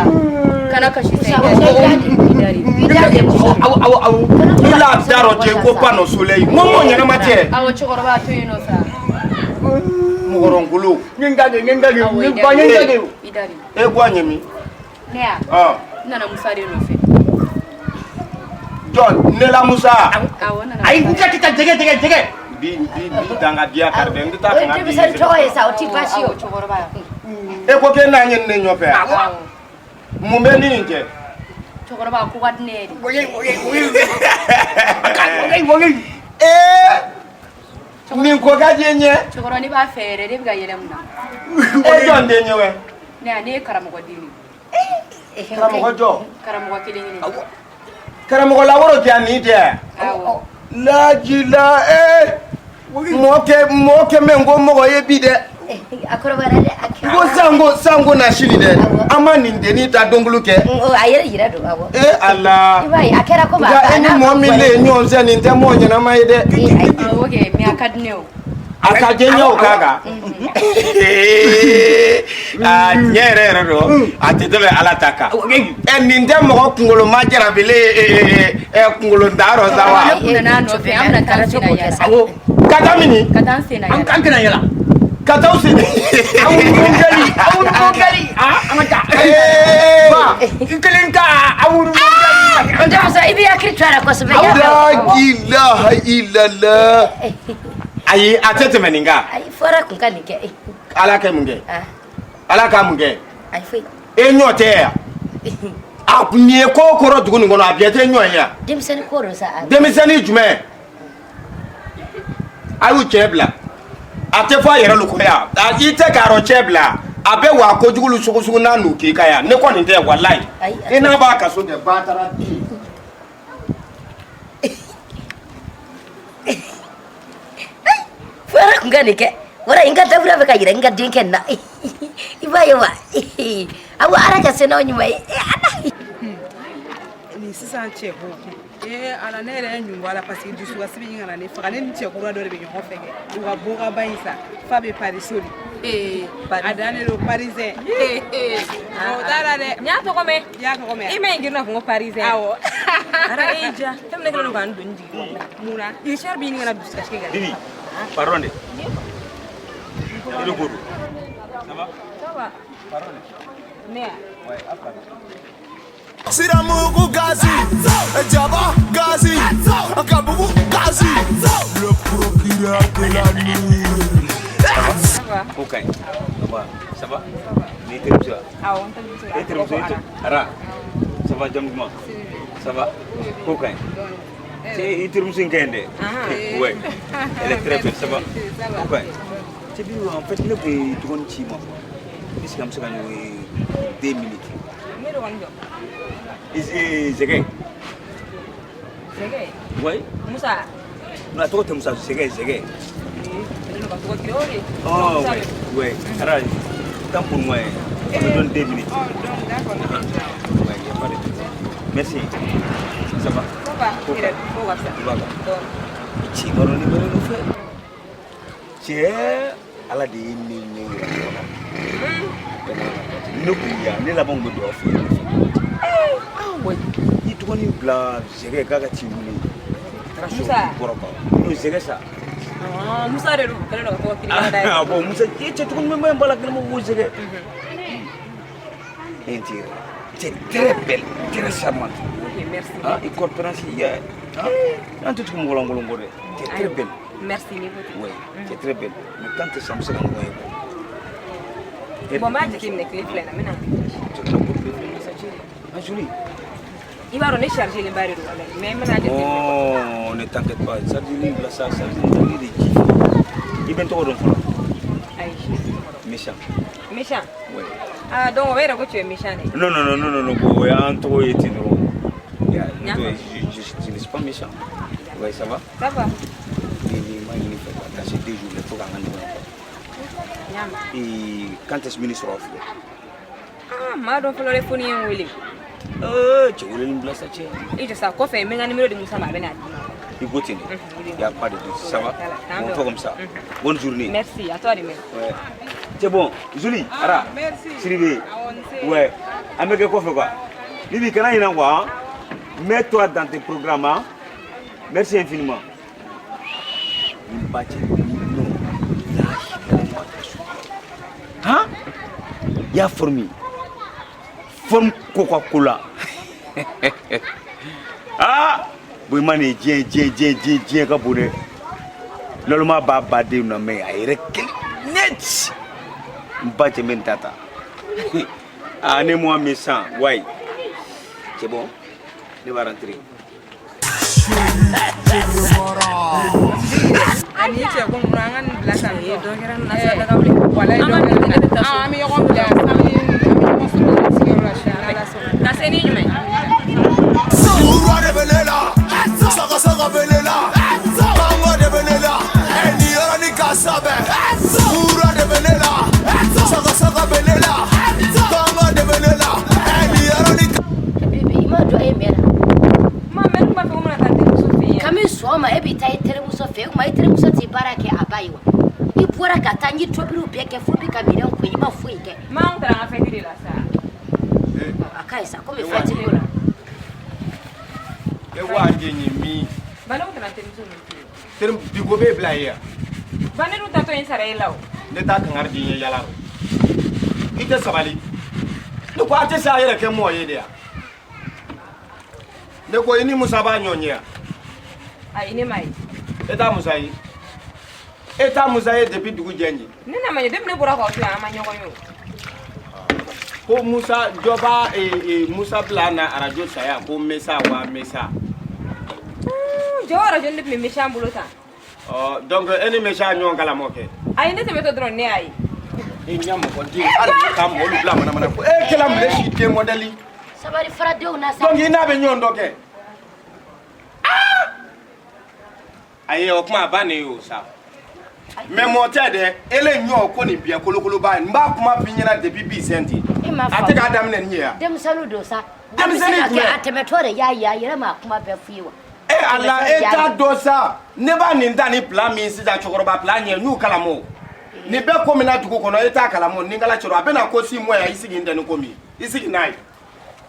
[SPEAKER 8] Kana kasi sa.
[SPEAKER 5] Musa, o tɛ i da de. I da de Musa.
[SPEAKER 4] Awɔ awɔ awɔ.
[SPEAKER 1] Ni la darɔ cɛ ko panneau soleil. Mɔ mɔ ɲɛnama tɛ.
[SPEAKER 8] Awɔ, cɛkɔrɔba, a to yen nɔ sa.
[SPEAKER 1] Mɔgɔrɔngolo.
[SPEAKER 4] N da de, n da de,
[SPEAKER 8] Awɔ, i
[SPEAKER 4] n
[SPEAKER 8] da
[SPEAKER 4] ba n da de.
[SPEAKER 8] I da de.
[SPEAKER 1] E ko a ɲɛ min?
[SPEAKER 8] Ne ya?
[SPEAKER 1] Ɔn.
[SPEAKER 8] N nana Musa de nɔfɛ.
[SPEAKER 1] Jɔn, ne la Musa.
[SPEAKER 8] Awɔ, n nana.
[SPEAKER 4] Ayi, n tɛ taa jɛgɛ jɛgɛ jɛgɛ.
[SPEAKER 1] Bi bi bi dangadiya kari dɛ, n tɛ taa
[SPEAKER 5] O ye
[SPEAKER 1] fanga bi.
[SPEAKER 5] denmisɛnnin tɔgɔ ye sa, o ti baasi ye o.
[SPEAKER 8] Awɔ, cɛkɔrɔba.
[SPEAKER 1] E ko k'e n'a ye ne ɲɔfɛ yan.
[SPEAKER 8] Awɔ.
[SPEAKER 1] Mun bɛ ni nin cɛ?
[SPEAKER 8] Cɛkɔrɔba, a ko ka di ne ye de.
[SPEAKER 4] Woye woye woye. Woye woye.
[SPEAKER 1] Ee! Nin ko ka di n ye.
[SPEAKER 8] Cɛkɔrɔba, ne b'a fɛ yɛrɛ, ne bɛ ka yɛlɛ mun na?
[SPEAKER 1] E jɔn den ye wɛ?
[SPEAKER 8] Ne ya, ne ye karamɔgɔ den de ye.
[SPEAKER 1] Karamɔgɔ jɔ?
[SPEAKER 8] Karamɔgɔ kelen kelen.
[SPEAKER 1] Karamɔgɔ laworo tɛ yan nin tɛ.
[SPEAKER 8] Awɔ.
[SPEAKER 1] Lajila ee! Mɔɔ kɛ mɔɔ kɛ mɛ n ko mɔgɔ ye bi dɛ.
[SPEAKER 5] A kɔrɔbayara dɛ, a
[SPEAKER 1] N ko sanko sanko na sini dɛ. An ma nin dennin ta dɔnkili kɛ.
[SPEAKER 5] A yɛrɛ yira don, awɔ.
[SPEAKER 1] Ee Ala.
[SPEAKER 5] I b'a ye, a kɛra komi a
[SPEAKER 1] Nka e ni mɔɔ min de ye ɲɔgɔn fɛ nin tɛ mɔɔ ɲɛnama ye dɛ.
[SPEAKER 8] Awɔ kɛ, mais a ka di ne ye o.
[SPEAKER 1] A ka jɛ ɲɛ o k'a kan. Aa, tiɲɛ yɛrɛ yɛrɛ don, a tɛ tɛmɛ Ala ta kan. Ɛ nin tɛ mɔgɔ kunkolo ma jarabilen ɛ kunkolo dayɔrɔ sa wa.
[SPEAKER 8] Ne kun nana a nɔfɛ, an bɛna taa sen na yala.
[SPEAKER 4] Awɔ.
[SPEAKER 1] Ka taa mini?
[SPEAKER 8] Ka taa n sen na yala.
[SPEAKER 4] An tɛna yala.
[SPEAKER 1] Ka taa aw sen.
[SPEAKER 4] Aw mɔnkali, aw mɔnkali. Ah, an ka taa. Ba, n kelen ta aw mɔnkali.
[SPEAKER 5] N tɛ Musa, i b'i hakili to a la kosɛbɛ.
[SPEAKER 1] La ilaha illallah. Ayi, a tɛ tɛmɛ nin kan.
[SPEAKER 5] Ayi, fɔra kun ka nin kɛ.
[SPEAKER 1] Ala kɛ mun kɛ?
[SPEAKER 5] Ah,
[SPEAKER 1] Ala ka mun kɛ?
[SPEAKER 5] Ayi, foyi.
[SPEAKER 1] E ɲɔ tɛ yan. A nin ye ko o kɔrɔ dugu nin kɔnɔ, a bɛɛ tɛ ɲɔ ye yan.
[SPEAKER 5] Denmisɛnnin ko don sa.
[SPEAKER 1] Denmisɛnnin jumɛn? A y'u cɛ bila. A tɛ fɔ a yɛrɛ lu kɔ yan. I tɛ k'a rɔ cɛ bila. A bɛ wa kojugu sugu sugu n'a n'u k'i ka yan. Ne kɔni tɛ walayi.
[SPEAKER 5] Ayi,
[SPEAKER 1] I n'a b'a kaso kɛ batara di.
[SPEAKER 5] Fɔra kun ka nin kɛ. Wara n ka dabura bɛ ka yira n ka denkɛ nin na. I b'a ye wa? Awɔ, ala ka se n'aw ɲuman ye. Ala.
[SPEAKER 6] Ni sisan cɛ ko ee ala, ne yɛrɛ ye ɲun bɔ a la parce que dusukasi bɛ ɲini ka na ne faga. Ne ni cɛ kura dɔ de bɛ ɲɔgɔn fɛ kɛ, u ka bɔ ka ba in sa fa bɛ Paris de. A dannen don parisien o t'a la dɛ.
[SPEAKER 10] N y'a tɔgɔ mɛn.
[SPEAKER 6] I y'a tɔgɔ mɛn?
[SPEAKER 10] I ma ye girin k'a fɔ ko parisien?
[SPEAKER 6] Awɔ.
[SPEAKER 10] Ara e y'i diya fɛn min, ne kɛlen don k'an doni jigin kɔnɔ la.
[SPEAKER 6] Mun na?
[SPEAKER 10] Richard bɛ ɲini ka na dusukasi kɛ ka ne
[SPEAKER 9] Bibi,
[SPEAKER 10] faga.
[SPEAKER 9] pardon de. I ko don. Ça va?
[SPEAKER 10] Ça va.
[SPEAKER 9] Pardon de.
[SPEAKER 10] Ne ya?
[SPEAKER 9] Ouais, a pardon.
[SPEAKER 7] Siramugu gazi, Jaba gazi, Kabugu gazi, le procureur de la nuit.
[SPEAKER 10] Ça va.
[SPEAKER 9] Ko ka ɲi. Ça va? Ça va? Ni terimuso ya?
[SPEAKER 6] Awɔ, n terimuso.
[SPEAKER 9] E terimuso e tɛ Ara. Ça va, jamu duman? Ça va? Ko ka ɲi. Cɛ, i terimuso in ka ɲi dɛ. Ouais. Elle est très belle, ça va? Ko ka ɲi. Cɛ Bibi, en fait ne kun ye dɔgɔnin ci i ma quoi. Est ce que an bɛ se ka ɲɔgɔn ye 2 minutes?
[SPEAKER 10] Ne dɔgɔnin jɔ?
[SPEAKER 9] Zɛgɛ.
[SPEAKER 10] Zɛgɛ?
[SPEAKER 9] Ouais.
[SPEAKER 10] Musa?
[SPEAKER 9] Non, a tɔgɔ tɛ Musa, Zɛgɛ, Zɛgɛ.
[SPEAKER 10] Ne ka tɔgɔ kelen o de.
[SPEAKER 9] Oh,
[SPEAKER 10] Musa
[SPEAKER 9] ouais,
[SPEAKER 10] de.
[SPEAKER 9] ouais. Ara, tant pour moi, hein. On me donne 2 minutes.
[SPEAKER 6] Oh, donc d'accord, ne bɛ jɔ.
[SPEAKER 9] Ouais, y a pas de problème. Merci. Ça va?
[SPEAKER 6] Ça va,
[SPEAKER 9] Ko
[SPEAKER 6] i
[SPEAKER 9] ka
[SPEAKER 6] yɛrɛ
[SPEAKER 9] ɲi.
[SPEAKER 6] ko ka fisa.
[SPEAKER 9] I b'a kan.
[SPEAKER 10] Dɔɔni.
[SPEAKER 9] I ci b'a dɔn ne bɛ ne nɔfɛ. Cɛ, Ala de ye ne ɲɛ yira ɲɔgɔn na. Ne kun yan, ne laban kun bɛ don aw fɛ yen. Ah ouais, i dɔgɔnin bila Zɛgɛ k'a ka t'i wuli. A taara sɔrɔ
[SPEAKER 10] Musa.
[SPEAKER 9] k'i kɔrɔ kan. N'o Zɛgɛ sa.
[SPEAKER 10] Ah, Musa de don, kɛlen don ka tɔgɔ kelen da ye.
[SPEAKER 9] Ah bon, Musa, e cɛ tɔgɔ ɲuman in b'a la kɛnɛ ma ko Zɛgɛ. E tɛ yɛrɛ. Tu es très belle, très charmante.
[SPEAKER 10] Ok, merci.
[SPEAKER 9] Ah, i corpulence, il y a. Ah, an tɛ tugu mɔgɔ lankolon kɔ dɛ. Tu es très belle.
[SPEAKER 10] Merci, ni ko ten.
[SPEAKER 9] Oui, tu es très belle. Mais quand tu es bɛ se ka ɲɔgɔn ye quoi.
[SPEAKER 10] Bon, n b'a jateminɛ tile fila in na, n bɛ na.
[SPEAKER 9] Cɛ kana ko tile fila in na sa cɛ. Ah, joli.
[SPEAKER 10] I b'a dɔn ne chargé len ba de don walayi, mais n bɛna jateminɛ.
[SPEAKER 9] Oh, ne t'inquiète pas. Chargé bila sa, chargé de ji. I I bɛ n tɔgɔ dɔn fɔlɔ?
[SPEAKER 10] Ayi.
[SPEAKER 9] Méchant.
[SPEAKER 10] Méchant?
[SPEAKER 9] Ouais.
[SPEAKER 10] Ah, donc o bɛ yɛrɛ ko tu es méchant de.
[SPEAKER 9] Non, non, non, non, non, non, bon, o y'an tɔgɔ ye ten dɔrɔn. Ya,
[SPEAKER 10] N y'a
[SPEAKER 9] n tɔgɔ ye- je ne suis pas méchant. Ouais, ça va?
[SPEAKER 10] Ça va.
[SPEAKER 9] Ni ma ɲini fɛ quoi, dans ces 2 jours là, il faut k'an ka ɲɔgɔn ye quoi.
[SPEAKER 10] N y'a mɛn.
[SPEAKER 9] Et quand est-ce que n bɛ sɔrɔ aw fɛ?
[SPEAKER 10] Ah, maa dɔn fɔlɔ dɛ, fo ni ye n wele.
[SPEAKER 9] Cɛ, weleli bila sa cɛ.
[SPEAKER 10] I jɔ sa, kɔfɛ n bɛ n ka numéro di Musa ma, a bɛ n'a d'i ma.
[SPEAKER 9] I ko ten de. Y a pas de doute. Ça va?
[SPEAKER 10] Voilà,
[SPEAKER 9] Bon, on fait comme ça. Bonne journée.
[SPEAKER 10] Merci, à toi de même.
[SPEAKER 9] Ouais. C'est bon. Julie, Ara.
[SPEAKER 6] Merci.
[SPEAKER 9] Siribe.
[SPEAKER 6] Awɔ, n se.
[SPEAKER 9] Ouais. An bɛ kɛ kɔfɛ quoi. Bibi, kana ɲinɛ quoi. Hein? Mets-toi dans tes programmes. Hein? Merci infiniment. Ni ba cɛ, non. Hein? I y'a forme. Forme Coca-Cola. Ah! Bon, i ma nin ye diɲɛ diɲɛ diɲɛ diɲɛ diɲɛ ka bon dɛ. Naloma b'a badenw na mais a yɛrɛ kelen net. N ba cɛ, n bɛ nin ta ta. Ah, ne moi méchant, ouais. C'est bon? Ne va rentrer.
[SPEAKER 6] Ani cɛ ko mun an ka nin bila tan.
[SPEAKER 10] Ee, dɔ kɛra nin na sa, daga wuli.
[SPEAKER 6] Walayi,
[SPEAKER 10] An
[SPEAKER 6] dɔ
[SPEAKER 10] b'a
[SPEAKER 6] kɛra
[SPEAKER 10] minɛ, ne bɛ taa so.
[SPEAKER 6] Ah, an bɛ ɲɔgɔn bila yan samedi, an bɛ ɲɔgɔn sɔrɔ sigiyɔrɔ la sini, n'Ala sɔnna.
[SPEAKER 10] Ka se ni ɲuman ye.
[SPEAKER 7] Mura de bɛ ne la, sɔgɔsɔgɔ bɛ ne la, kɔngɔ de bɛ ne la, ɛ nin yɔrɔnin ka sabɛ. Mura de bɛ ne la, sɔgɔsɔgɔ bɛ ne la, kɔngɔ de bɛ ne la, ɛ nin yɔrɔnin.
[SPEAKER 5] Bibi, i ma dɔn e mɛnna.
[SPEAKER 10] Ma mɛ, ne tun b'a fɛ ko n bɛna taa n terimuso fɛ yen.
[SPEAKER 5] Kami sɔgɔma e bɛ taa i terimuso fɛ yen, o tuma i terimuso tɛ baara kɛ a ba ye wa? I bɔra ka taa n ye tobiliw bɛɛ kɛ fo bi ka minɛnw ko, i ma foyi kɛ.
[SPEAKER 10] Ma, an taara an ka fɛti de la sa.
[SPEAKER 5] A ka ɲi sa, komi fɛti b'o la.
[SPEAKER 1] E wa jɛ ɲin min?
[SPEAKER 10] Ba, ne kun taara n terimuso min fɛ yen.
[SPEAKER 1] Teri bigo b'e bila ye yan.
[SPEAKER 10] Ba, ne dun taatɔ ye n sara e la o.
[SPEAKER 1] Ne t'a kangari di n ye yala rɔ. I tɛ sabali. Ne ko a tɛ se a yɛrɛ kɛ mɔgɔ ye de yan. Ne ko i ni Musa b'a ɲɔgɔn ye yan.
[SPEAKER 10] Ayi, ne ma ye.
[SPEAKER 1] E t'a Musa ye. E t'a Musa ye depuis dugu jɛ ɲin.
[SPEAKER 10] Ne n'a ma ye, depuis ne bɔra k'aw to yan, an ma ɲɔgɔn ye o.
[SPEAKER 1] Ko Musa dɔ b'a Musa bila na arajo saya ko Mesa wa Mesa.
[SPEAKER 10] Jɔ, arajo ne tun bɛ méchant bolo tan.
[SPEAKER 1] Ɔ, donc e ni Mesa ɲɔgɔn kalamɔ kɛ.
[SPEAKER 10] Ayi, ne tɛmɛtɔ dɔrɔn, ne y'a ye.
[SPEAKER 1] E ɲa mɔgɔ den hali ka mɔlu bila manamana ko e kɛla mun de si den modèle.
[SPEAKER 5] Sabali fara denw na sa.
[SPEAKER 1] Donc i n'a bɛ ɲɔgɔn dɔ kɛ. Ayi, o kuma a ba ne ye o sa. Mais mɔ tɛ dɛ, ele ɲɔ ko nin biɲɛ kolokoloba ye, n b'a kuma f'i ɲɛna depuis bi sɛnti.
[SPEAKER 5] E m'a
[SPEAKER 1] A tɛ
[SPEAKER 5] faamu.
[SPEAKER 1] k'a daminɛ nin ye yan.
[SPEAKER 5] Denmisɛnninw don sa.
[SPEAKER 1] Denmisɛnnin
[SPEAKER 5] A bɛ se ka kɛ
[SPEAKER 1] jumɛn?
[SPEAKER 5] a tɛmɛtɔ de y'a ye, a yɛrɛ m'a kuma bɛɛ f'i ye wa?
[SPEAKER 1] E ala, e t'a dɔn sa, ne b'a nin ta ni bila min sisan, cɛkɔrɔba bila ɲɛ n y'u kalama o. Nin bɛɛ ko min na dugu kɔnɔ, e t'a kalama o, ni kala cɛrɔ a bɛna ko si mɔ yan, i sigi n tɛ ni ko min ye, i sigi n'a ye.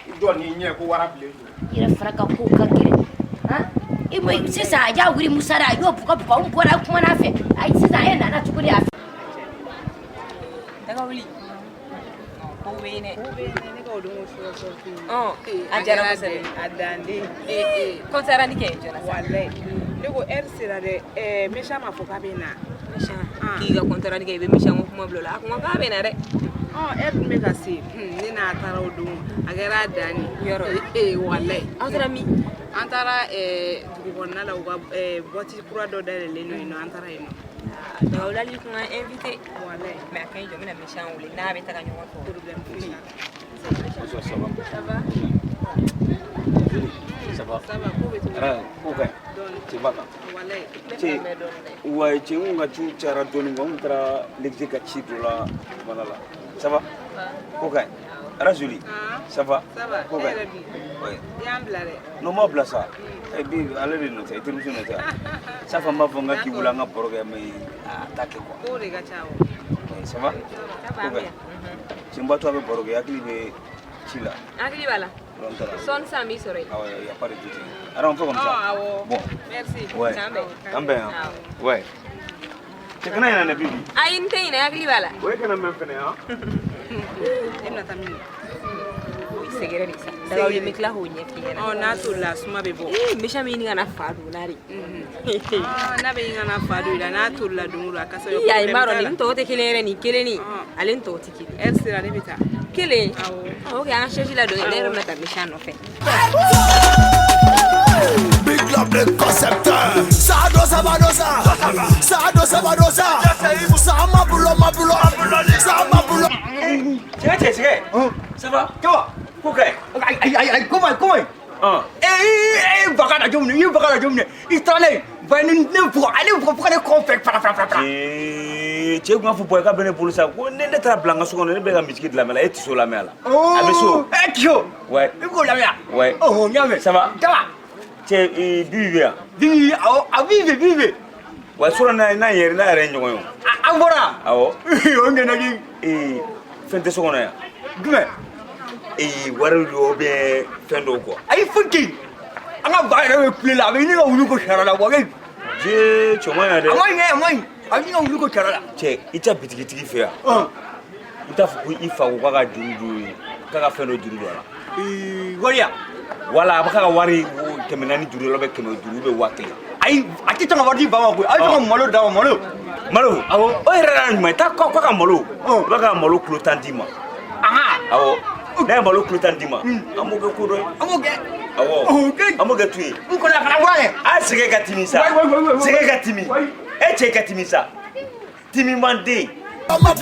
[SPEAKER 1] I jɔ n'i ɲɛ ko wara bilen don.
[SPEAKER 5] I yɛrɛ fana ka kow ka gɛlɛn. Han? I ma sisan a y'a wuli Musa la, a y'o bugɔ bugɔ, n bɔra n kumana a fɛ. Ayi, sisan e nana tuguni a fɛ.
[SPEAKER 10] Daga wuli. Kow bɛ yen dɛ.
[SPEAKER 6] Ko bɛ yen dɛ, ne ka o don ko sɔrɔ sɔrɔ.
[SPEAKER 10] Ɔn, a diyara kosɛbɛ.
[SPEAKER 6] A danden.
[SPEAKER 10] Compte rendu kɛ joona sa.
[SPEAKER 6] Walayi. Ne ko heure sera dɛ, ɛɛ méchant m'a fɔ k'a bɛ na.
[SPEAKER 10] Méchant, k'i ka compte rendu kɛ, i bɛ méchant ko kuma bila o la. A kun ko k'a bɛ na dɛ.
[SPEAKER 6] Ɔ, heure dun bɛ ka se. Ne n'a taara o don, a kɛra a dan ye.
[SPEAKER 10] Yɔrɔ.
[SPEAKER 6] Ee, walayi.
[SPEAKER 10] Aw taara min?
[SPEAKER 6] An taara ɛɛ dugu kɔnɔna la, u ka ɛɛ boîte kura dɔ dayɛlɛlen don yen nɔ, an taara yen nɔ.
[SPEAKER 10] Daga wuli, hali i kun ka invité.
[SPEAKER 6] Walayi.
[SPEAKER 10] Mais a ka ɲi, jɔ, n bɛna méchant wele n'a bɛ taga ɲɔgɔn fɛ.
[SPEAKER 6] Problème foyi t'a la.
[SPEAKER 9] Bonsoir, ça va?
[SPEAKER 6] Ça va?
[SPEAKER 9] Julie, ça va?
[SPEAKER 6] Ça va, ko bɛ cogo di?
[SPEAKER 9] Ara, ko ka ɲi.
[SPEAKER 6] Dɔɔni.
[SPEAKER 9] Cɛ ba kan.
[SPEAKER 6] Walayi.
[SPEAKER 9] Cɛ, wa cɛ, n kun ka ciw cayara dɔɔni quoi, n kun taara l'exe ka ci dɔ la voilà la. Ça va? Ko ka ɲi. Ara Julie, ça va?
[SPEAKER 6] Ça va,
[SPEAKER 9] Ko
[SPEAKER 6] e
[SPEAKER 9] ka ɲi.
[SPEAKER 6] yɛrɛ dun?
[SPEAKER 9] Ouais.
[SPEAKER 6] I y'an bila dɛ.
[SPEAKER 9] Non, ma bila sa. Eh, bi ale de nɔ tɛ, i terimuso nɔ tɛ. Safa, n b'a fɔ n ka k'i wele an ka baro kɛ mais a t'a kɛ quoi.
[SPEAKER 6] Kow de ka ca o.
[SPEAKER 9] Ouais, ça va? Ko ka ɲi. Cɛ, n b'a to a bɛ baro kɛ, hakili bɛ ci la.
[SPEAKER 10] Hakili b'a la.
[SPEAKER 9] Donc, n taara.
[SPEAKER 10] Sɔɔni sisan n b'i sɔrɔ yen.
[SPEAKER 9] Ah ouais, y a pas de doute. Alors on fait comme ça.
[SPEAKER 6] Ɔ, awɔ.
[SPEAKER 9] Bon.
[SPEAKER 6] Merci.
[SPEAKER 9] Ouais.
[SPEAKER 10] K'an bɛn.
[SPEAKER 9] K'an bɛn han. Ouais. Cɛ, kana ɲinɛ dɛ Bibi.
[SPEAKER 10] Ayi, n tɛ ɲinɛ, hakili b'a la.
[SPEAKER 9] O ye kana mɛn fɛnɛ han.
[SPEAKER 6] E bɛna taa min?
[SPEAKER 10] O ye sɛgɛrɛ de sa. Daga wuli, n bɛ tila k'o ɲɛf'i ɲɛna.
[SPEAKER 6] Ɔ, n'a tolila, a suma bɛ bɔ.
[SPEAKER 10] Ee, méchant bɛ ɲini ka na fa don n'a de.
[SPEAKER 6] Ah, n'a bɛ ɲini ka na fa don i la, n'a tolila don o don, a kasa bɛ.
[SPEAKER 10] Ii, ayi, n b'a dɔn nin tɔw tɛ kelen yɛrɛ, nin kelen nin ale ni tɔw tɛ kelen.
[SPEAKER 6] Heure sera, ne bɛ taa.
[SPEAKER 10] Kelen.
[SPEAKER 6] Awɔ.
[SPEAKER 10] Ah, ok, an ka chaise la don, ne yɛrɛ bɛna taa méchant nɔfɛ.
[SPEAKER 7] Big love le concepteur. Sado Sabadosa. Sado Sabadosa.
[SPEAKER 9] Cɛ sɛgɛ. Ça va?
[SPEAKER 4] Ça va.
[SPEAKER 9] Ko ka ɲi.
[SPEAKER 4] Ayi ayi ayi, comment comment? E baga la cogo min na, i ye baga la cogo min na, i taara ne ye ba ni ne bugɔ, ale bugɔ fo ka ne kɔ fɛ fara fara fara.
[SPEAKER 9] Ee, cɛ kun b'a fɔ bɔn i ka bɛ ne bolo sa ko ne taara bila n ka so kɔnɔ, ne bɛ ka misiki dilan la, e tɛ so lamɛn a la. A bɛ so.
[SPEAKER 4] E tɛ so.
[SPEAKER 9] Ouais.
[SPEAKER 4] I b'o lamɛn wa?
[SPEAKER 9] Ouais.
[SPEAKER 4] Ɔhɔn, n y'a mɛn.
[SPEAKER 9] Ça va?
[SPEAKER 4] Ça va.
[SPEAKER 9] Cɛ, Bibi bɛ yan.
[SPEAKER 4] Bibi, awɔ, a Bibi bɛ, Bibi bɛ.
[SPEAKER 9] Wa sɔrɔ n'a yɛrɛ n'a yɛrɛ ye ɲɔgɔn ye o.
[SPEAKER 4] An bɔra.
[SPEAKER 9] Awɔ.
[SPEAKER 4] O ɲɛna di.
[SPEAKER 9] Ee, fɛn tɛ so kɔnɔ yan.
[SPEAKER 4] Jumɛn?
[SPEAKER 9] Ee, wari dɔw bɛ fɛn dɔw quoi.
[SPEAKER 4] Ayi, foyi tɛ yen. An ka ba yɛrɛ bɛ kule la, a bɛ ɲini ka wulu ko sariya la wa.
[SPEAKER 9] Je, cɛ ma ɲa dɛ.
[SPEAKER 4] A ma ɲi dɛ, a ma ɲi. A bɛ ɲini ka wulu ko sariya la.
[SPEAKER 9] Cɛ, i tɛ bitigitigi fɛ yan. I t'a fɔ ko i fa ko k'a ka juru don ye, k'a ka fɛn dɔ juru don a la.
[SPEAKER 4] Ee, wari ya?
[SPEAKER 9] Wala, a bɛ k'a ka wari 400 juru la, bɛ 500 bɛ 1000.
[SPEAKER 4] Ayi, a tɛ sɔn ka wari di ba ma koyi. A bɛ sɔn ka malo d'a ma, malo.
[SPEAKER 9] Malo?
[SPEAKER 4] Awɔ.
[SPEAKER 9] O yɛrɛ la ɲuman ye, taa k'a ka malo. I b'a ka malo kilo 10 d'i ma. Awɔ. N'a ye malo kilo 10 d'i ma, an b'o kɛ ko dɔ ye.
[SPEAKER 4] An b'o kɛ.
[SPEAKER 9] Awɔ. An b'o kɛ tu ye.
[SPEAKER 4] N kɔni a kana bɔ a yɛ.
[SPEAKER 9] A sɛgɛ ka timi sa. Sɛgɛ ka timi. E cɛ ka timi sa. Timi man den.
[SPEAKER 4] Ba ko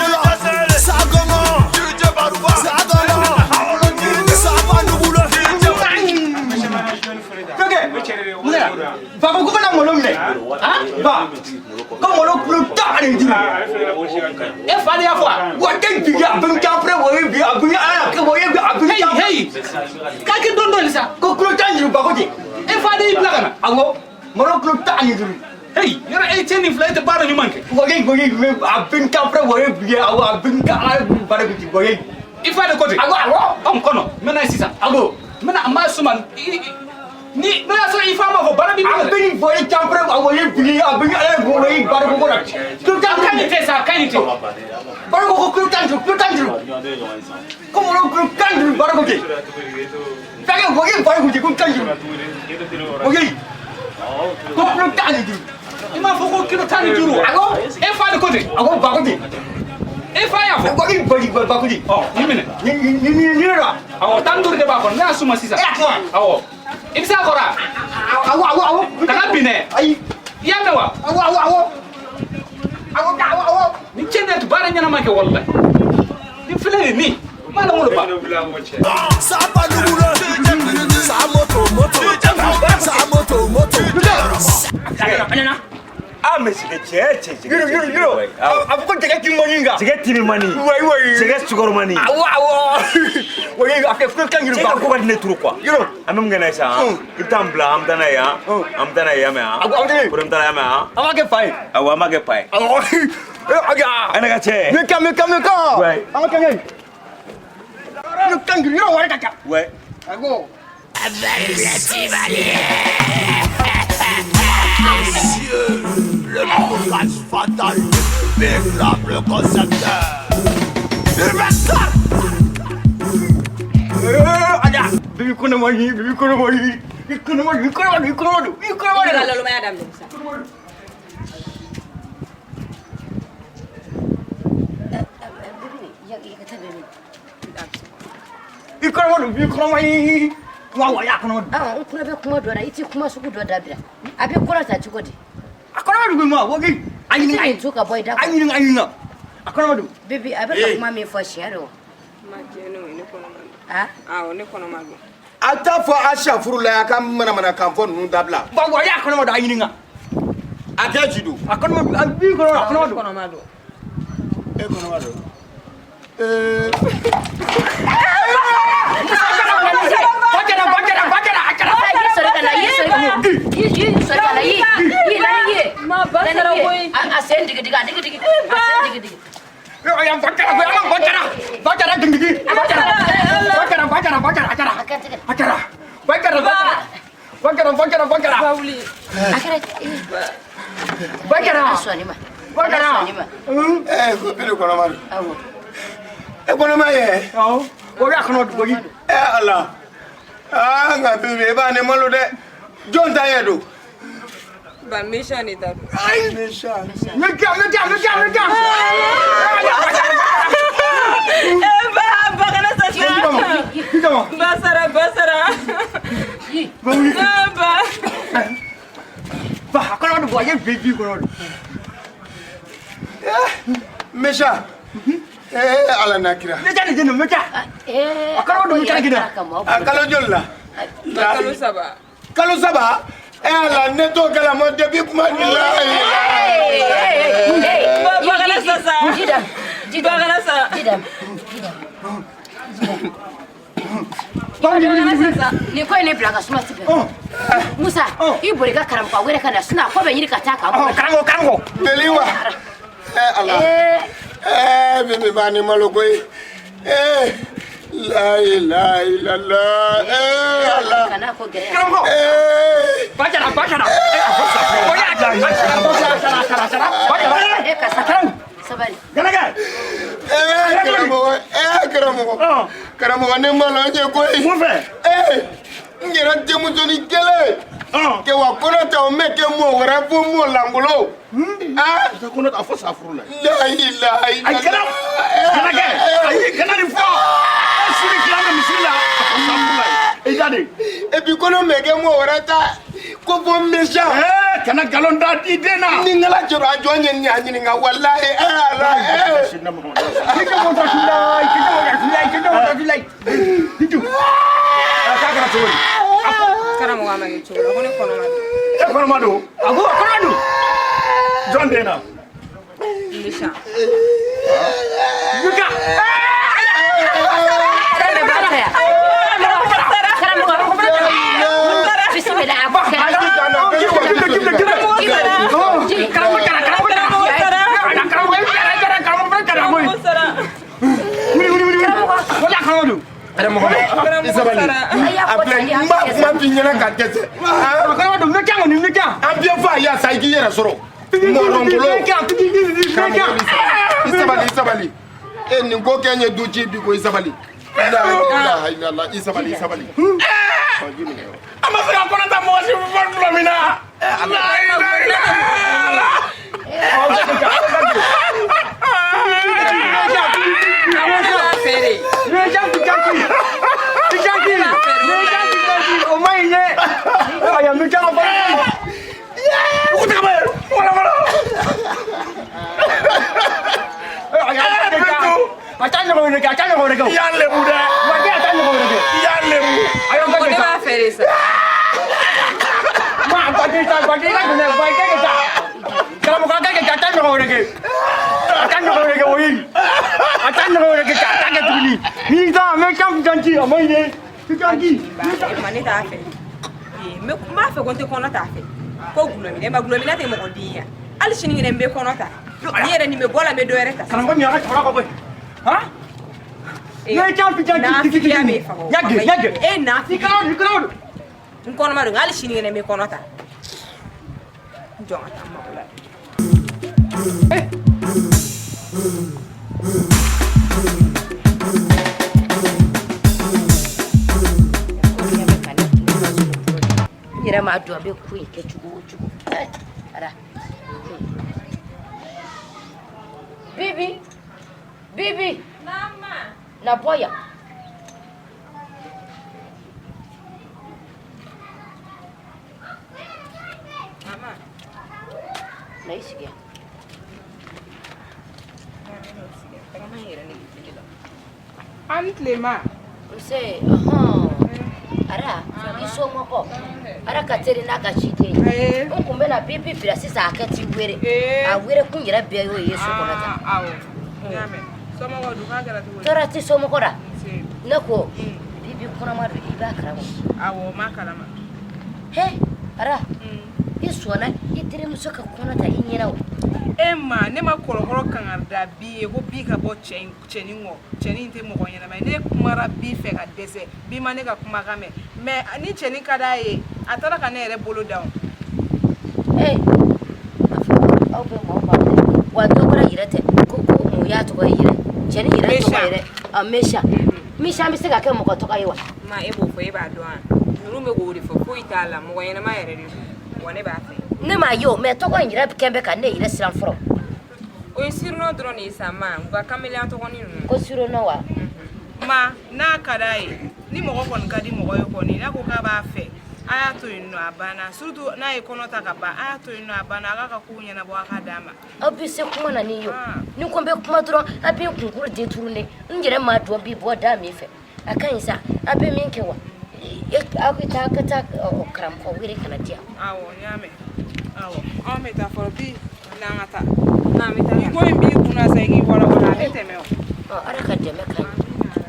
[SPEAKER 4] kana malo minɛ. Ba ko malo kilo 10 ani duuru.
[SPEAKER 11] E fa de y'a fɔ wa?
[SPEAKER 4] Wa tɛ jigi a bɛ taa fɛ wa ye bi a bɛ ala kɛ wa ye bi a bɛ taa.
[SPEAKER 11] Heyi k'a kɛ dɔɔni dɔɔni sa.
[SPEAKER 4] Ko kilo 15 ba ko ten.
[SPEAKER 11] E fa de y'i bila ka na.
[SPEAKER 4] Awɔ, malo kilo 15.
[SPEAKER 11] Heyi, yɔrɔ e cɛ nin fila e tɛ baara ɲuman kɛ.
[SPEAKER 4] Wa ye wa ye a bɛ taa fɛ wa ye bi awɔ a bɛ taa ala baara kɛ wa ye.
[SPEAKER 11] I fa de ko ten.
[SPEAKER 4] Awɔ awɔ.
[SPEAKER 11] Ɔ n kɔnɔ n bɛ na ye sisan.
[SPEAKER 4] Awɔ.
[SPEAKER 11] N bɛna n b'a suma ni n'o y'a sɔrɔ i fa ma fɔ baara b'i bolo.
[SPEAKER 4] A bɛ nin fɔ i can fɛ awɔ ye bi a bɛ ala ye bolo i baara ko la. Kilo 10
[SPEAKER 11] A ka ɲi tɛ sa, a ka ɲi tɛ.
[SPEAKER 4] Baara ko kilo 15, kilo 15. Ko malo kilo 15 baara ko ten. Fɛnkɛ wa ye baara ko ten ko 15. O ye ko kilo 15.
[SPEAKER 11] I m'a fɔ ko kilo 15.
[SPEAKER 4] Awɔ.
[SPEAKER 11] E fa de ko ten.
[SPEAKER 4] Awɔ, ba ko ten.
[SPEAKER 11] E fa y'a fɔ.
[SPEAKER 4] Wa ye ba ko ten.
[SPEAKER 11] Ɔ, nin minɛ.
[SPEAKER 4] Nin de la.
[SPEAKER 11] Awɔ, 15 de b'a kɔnɔ, ne y'a suma sisan.
[SPEAKER 4] E y'a suma.
[SPEAKER 11] Awɔ. I bɛ se a kɔrɔ wa?
[SPEAKER 4] Awɔ awɔ awɔ.
[SPEAKER 11] Kana bin dɛ.
[SPEAKER 4] Ayi.
[SPEAKER 11] I y'a mɛn wa?
[SPEAKER 4] Awɔ awɔ awɔ. Awɔ awɔ awɔ.
[SPEAKER 11] Ni cɛ ne tɛ baara ɲɛnama kɛ walayi. Nin filɛ nin nin. N b'a langolo ba.
[SPEAKER 9] A mais sɛgɛ cɛ cɛ sɛgɛ.
[SPEAKER 4] Yoro yoro yoro. A fɔ ko jɛgɛ timi man di nka.
[SPEAKER 9] Jɛgɛ timi man di.
[SPEAKER 4] Wayi wayi.
[SPEAKER 9] Jɛgɛ sukaro man di.
[SPEAKER 4] Awɔ awɔ. Wayi a kɛ kilo 15.
[SPEAKER 9] Cɛ ka ko ka di ne trop quoi.
[SPEAKER 4] Yoro.
[SPEAKER 9] An bɛ mun kɛ n'a ye sisan? I bɛ taa n bila an bɛ taa n'a ye yan. An bɛ taa n'a ye yan mɛ yan.
[SPEAKER 4] Awɔ an bɛ taa n'a ye.
[SPEAKER 9] Problème t'a la yan mɛ yan.
[SPEAKER 4] An b'a kɛ fa ye.
[SPEAKER 9] Awɔ, an b'a kɛ pa ye.
[SPEAKER 4] Awɔ. Ee
[SPEAKER 9] An ka cɛ.
[SPEAKER 4] Ne kan ne kan ne kan.
[SPEAKER 9] Ouais.
[SPEAKER 4] An ka kɛ n'a ye. Kilo 15 yɔrɔ wari ka ca.
[SPEAKER 9] Ouais.
[SPEAKER 4] Awɔ.
[SPEAKER 7] Monsieur, le naufrage fatal, Big Love le concepteur. Universal.
[SPEAKER 4] Aja, bibi kɔnɔ ma ɲi, bibi kɔnɔ ma ɲi. I kɔnɔ ma i kɔnɔ ma i kɔnɔ ma i kɔnɔ ma.
[SPEAKER 10] I bɛ ka lalomaya daminɛ sisan.
[SPEAKER 4] I kɔnɔ ma don, i kɔnɔ ma ɲi. Kuma wa y'a kɔnɔ ma don.
[SPEAKER 5] N tulo bɛ kuma dɔ la, i tɛ kuma sugu dɔ dabila. A bɛ kɔrɔ ta cogo di?
[SPEAKER 4] A kɔnɔ ma don ma, wa a ɲininka.
[SPEAKER 5] I tɛ nin to ka bɔ i da kɔnɔ.
[SPEAKER 4] A ɲininka, a ɲininka. A kɔnɔ ma don.
[SPEAKER 5] Bibi, a bɛ ka kuma min fɔ siɲɛ don.
[SPEAKER 6] Ma tiɲɛ n'o ye, ne kɔnɔ ma don.
[SPEAKER 5] Ah?
[SPEAKER 6] Awɔ, ne kɔnɔ ma don.
[SPEAKER 1] A t'a fɔ Asia furu la a ka manamanakan fɔ ninnu dabila.
[SPEAKER 4] Ba wa y'a kɔnɔ ma don, a ɲininka.
[SPEAKER 1] A tɛ ji don.
[SPEAKER 4] A kɔnɔ ma don, a b'i kɔnɔ a kɔnɔ ma don.
[SPEAKER 6] Ne kɔnɔ ma don.
[SPEAKER 1] E kɔnɔ ma don. Ee.
[SPEAKER 5] A sen digi digi, a digi digi, a sen digi digi.
[SPEAKER 4] Ba kɛra digi. Ba kɛra ba kɛra ba kɛra ba kɛra a kɛra. A kɛra. Ba kɛra ba kɛra. Ba kɛra ba kɛra ba kɛra.
[SPEAKER 6] Ba wuli.
[SPEAKER 5] A kɛra.
[SPEAKER 4] Ba kɛra.
[SPEAKER 5] Sɔnni ma.
[SPEAKER 4] Ba kɛra.
[SPEAKER 1] Ee, ko biri kɔnɔ ma don.
[SPEAKER 5] Awɔ.
[SPEAKER 1] E kɔnɔ ma ye.
[SPEAKER 4] Awɔ. O y'a kɔnɔ dogo.
[SPEAKER 1] Ee Ala. Aa nka bibi e b'a ne malo dɛ. Jɔn ta yɛ don?
[SPEAKER 6] Ba méchant de ta don.
[SPEAKER 1] Ayi méchant.
[SPEAKER 4] Ne ja ne ja ne ja ne ja.
[SPEAKER 6] Eh ba ba kana sa sa. Ba sara ba sara. Ba.
[SPEAKER 4] Ba a kɔnɔ ma don, a ye bibi kɔnɔ don.
[SPEAKER 1] Méchant.
[SPEAKER 12] Ee Ala n'a kira.
[SPEAKER 4] Ne nin den bɛ
[SPEAKER 5] A
[SPEAKER 4] kalo don bɛ gina.
[SPEAKER 12] A kalo joli la?
[SPEAKER 6] Kalo 3.
[SPEAKER 12] Kalo 3? Eh Ala ne t'o kalama depuis kuma nin la.
[SPEAKER 10] Bakala sasa. Bakala sa.
[SPEAKER 5] Nin ko in ne bila ka suma sibi. Musa, i boli ka karamɔgɔ wɛrɛ ka na sinon a ko bɛ ɲini ka taa k'an bolo.
[SPEAKER 4] Karamɔgɔ.
[SPEAKER 12] Beli wa? Eh Ala. Eh Bibi b'a ni malo koyi. Eh la ilaha illallah. Eh Ala.
[SPEAKER 5] Kana ko gɛlɛya.
[SPEAKER 4] Karamɔgɔ.
[SPEAKER 12] Eh.
[SPEAKER 4] Bajara.
[SPEAKER 5] Eh karisa. Sabali.
[SPEAKER 2] Galakɛ.
[SPEAKER 12] Eh karamɔgɔ, eh karamɔgɔ. Karamɔgɔ ne malo n ye koyi.
[SPEAKER 2] Mun fɛ?
[SPEAKER 12] Eh n yɛrɛ denmusonin kelen. Kɛ wa kɔnɔ ta o mɛ kɛ mɔgɔ wɛrɛ fo mɔgɔ lankolon. Ah.
[SPEAKER 2] Kɔnɔ ta fo sa furu la.
[SPEAKER 12] La ilaha illallah.
[SPEAKER 2] Ayi kana Galakɛ ayi kana nin fɔ. E su ni tila bɛ misiri la a fɔ sa furu la i da de.
[SPEAKER 12] Et puis kɔnɔ mɛ kɛ mɔgɔ wɛrɛ ta ko fo méchant.
[SPEAKER 2] Eh kana nkalon da i den na.
[SPEAKER 12] Ni n kala jɔrɔ a jɔn ye nin a ɲininka walahi eh Ala eh.
[SPEAKER 2] K'a kɛra cogo di?
[SPEAKER 6] Karamɔgɔ a ma kɛ cogo la ko ne kɔnɔma don.
[SPEAKER 2] E kɔnɔma don?
[SPEAKER 4] A ko kɔnɔ don.
[SPEAKER 2] Jɔn den na?
[SPEAKER 6] Méchant.
[SPEAKER 4] Yuka.
[SPEAKER 5] Bisimila a ko kɛra.
[SPEAKER 12] I sabali. A filɛ n b'a kuma f'i ɲɛna ka dɛsɛ. An biyɛ fɔ a ye sa i k'i yɛrɛ sɔrɔ. Mɔlɔnkolon. I sabali i sabali. E nin ko kɛ n ye du ci bi ko i sabali. La ilaha illallah i sabali i sabali.
[SPEAKER 2] A ma se ka kɔnɔ ta mɔgɔ si fɔ dulɔ min na. La ilaha illallah. I y'a lebu dɛ. I y'a lebu.
[SPEAKER 6] Ne b'a fɛ de sa. Ma ne t'a fɛ. N b'a fɛ ko n tɛ kɔnɔ t'a fɛ. Ko gulɔminɛ ma gulɔminɛ tɛ mɔgɔ den ye. Hali sini kɛnɛ n bɛ kɔnɔ ta. Ni yɛrɛ nin bɛ bɔ la n bɛ dɔ wɛrɛ ta. Nafigiya bɛ faga o. E nafigi. N kɔnɔma don hali sini kɛnɛ n bɛ kɔnɔ ta. N jɔ ka taa n mako la.
[SPEAKER 5] N yɛrɛ m'a dɔn a bɛ ko in kɛ cogo o cogo. Ara. Bibi. Bibi.
[SPEAKER 6] Mama.
[SPEAKER 5] Na bɔ yan.
[SPEAKER 6] Mama.
[SPEAKER 5] Na i sigi yan.
[SPEAKER 6] An tilema.
[SPEAKER 5] Nse, ɔhɔn. Ara, i somɔgɔ. Ara ka teri n'a ka ci tɛ ye. N kun bɛna Bibi bila sisan a kɛ t'i wele. A wele kun yɛrɛ bɛɛ y'o ye so kɔnɔ tan.
[SPEAKER 6] Awɔ. N y'a mɛn. Somɔgɔw dun k'a kɛra cogo di?
[SPEAKER 5] Tɔɔrɔ tɛ somɔgɔ la. Ne ko Bibi kɔnɔma don i b'a kalama.
[SPEAKER 6] Awɔ, n b'a kalama.
[SPEAKER 5] He, Ara, i sɔnna i terimuso ka kɔnɔ ta i ɲɛna o.
[SPEAKER 6] E ma ne ma kɔrɔkɔrɔ kangari da bi ye ko bi ka bɔ cɛnin kɔ cɛnin tɛ mɔgɔ ɲɛnama ye ne kumara bi fɛ ka dɛsɛ bi ma ne ka kumakan mɛn mais ni cɛnin ka d'a ye a taara ka ne yɛrɛ bolo da o.
[SPEAKER 5] Ee, aw bɛ maaw b'a wa dɔ wɛrɛ yɛrɛ tɛ ko mun y'a tɔgɔ ye yɛrɛ cɛnin yɛrɛ tɔgɔ yɛrɛ a Méchant Méchant bɛ se ka kɛ mɔgɔ tɔgɔ ye wa.
[SPEAKER 10] Ma e b'o fɔ e b'a dɔn wa ninnu bɛ k'o de fɔ foyi t'a la mɔgɔ ɲɛnama yɛrɛ de don wa ne b'a fɛ.
[SPEAKER 5] Ne m'a ye o mais tɔgɔ in yɛrɛ kɛn bɛ ka ne yɛrɛ siran fɔlɔ.
[SPEAKER 10] O ye surnom dɔrɔn de ye sa ma u ka kameleya tɔgɔnin ninnu.
[SPEAKER 5] Ko surnom wa.
[SPEAKER 6] Ma n'a ka d'a ye ni mɔgɔ kɔni ka di mɔgɔ ye kɔni n'a ko k'a b'a fɛ A y'a to yen nɔ, a banna. Surtout n'a ye kɔnɔ ta ka ban, a y'a to yen nɔ, a banna. A k'a ka kow ɲɛnabɔ, a ka d'a ma.
[SPEAKER 5] Aw bɛ se kuma na ni yo. Ni ko n bɛ kuma dɔrɔn, a bɛ n kunkolo détourner. N yɛrɛ m'a dɔn bi bɔ da min fɛ. A ka ɲi sa, a bɛ min kɛ wa? Aw bɛ taa ka taa karamɔgɔ wele ka na di yan.
[SPEAKER 6] Awɔ, n y'a mɛn. Awɔ, anw bɛ taa fɔlɔ bi, n'an ka taa. N'an bɛ taa. Ni ko in b'i kunna sa, i k'i walawala, a bɛ tɛmɛ o.
[SPEAKER 5] Ɔ, Ala ka dɛmɛ ka ɲi.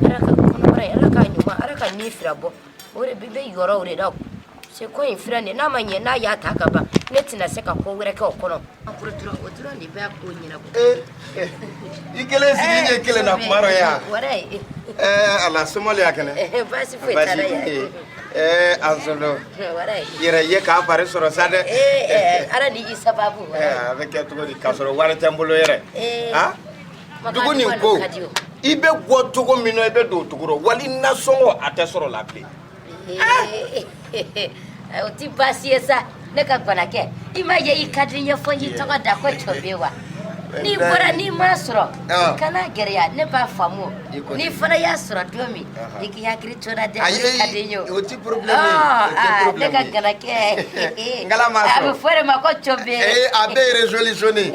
[SPEAKER 5] Ala ka kɔnɔbara in, Ala k'a ɲuman, Ala ka nin fira bɔ. O de bɛ yɔrɔ o de la. Se ko in filɛ nin ye, n'a ma ɲɛ n'a y'a ta ka ban, ne tɛna se ka ko wɛrɛ kɛ o kɔnɔ. O dɔrɔn de b'a ko ɲɛnabɔ.
[SPEAKER 1] I kelen sigi ɲɛ kelen na kuma dɔ yan.
[SPEAKER 5] Wɛrɛ.
[SPEAKER 1] Ala somɔgɔw y'a kɛnɛ.
[SPEAKER 5] Baasi foyi t'a la yan.
[SPEAKER 1] An sɔrɔ.
[SPEAKER 5] Wɛrɛ.
[SPEAKER 1] Yɛrɛ ye k'a fari sɔrɔ sa dɛ.
[SPEAKER 5] Ala ni i sababu.
[SPEAKER 1] A bɛ kɛ cogo di k'a sɔrɔ wari tɛ n bolo yɛrɛ. Dugu nin ko i bɛ bɔ cogo min na i bɛ don o cogo rɔ, wali nasɔngɔ a tɛ sɔrɔ la bilen.
[SPEAKER 5] O ti baasi ye sa, ne ka gwanakɛ. I ma ye i ka di n ye fo n y'i tɔgɔ da ko Cɔbe wa? N'i bɔra n'i m'a sɔrɔ, kana gɛlɛya, ne b'a faamu. N'i fana y'a sɔrɔ don min, i k'i hakili to n na dɛ, o de ka di n ye.
[SPEAKER 1] O ti problème ye.
[SPEAKER 5] Ne ka gwanakɛ.
[SPEAKER 1] Ngala m'a sɔrɔ.
[SPEAKER 5] A bɛ fɔ de ma ko Cɔbe.
[SPEAKER 1] A bɛ résolutionner.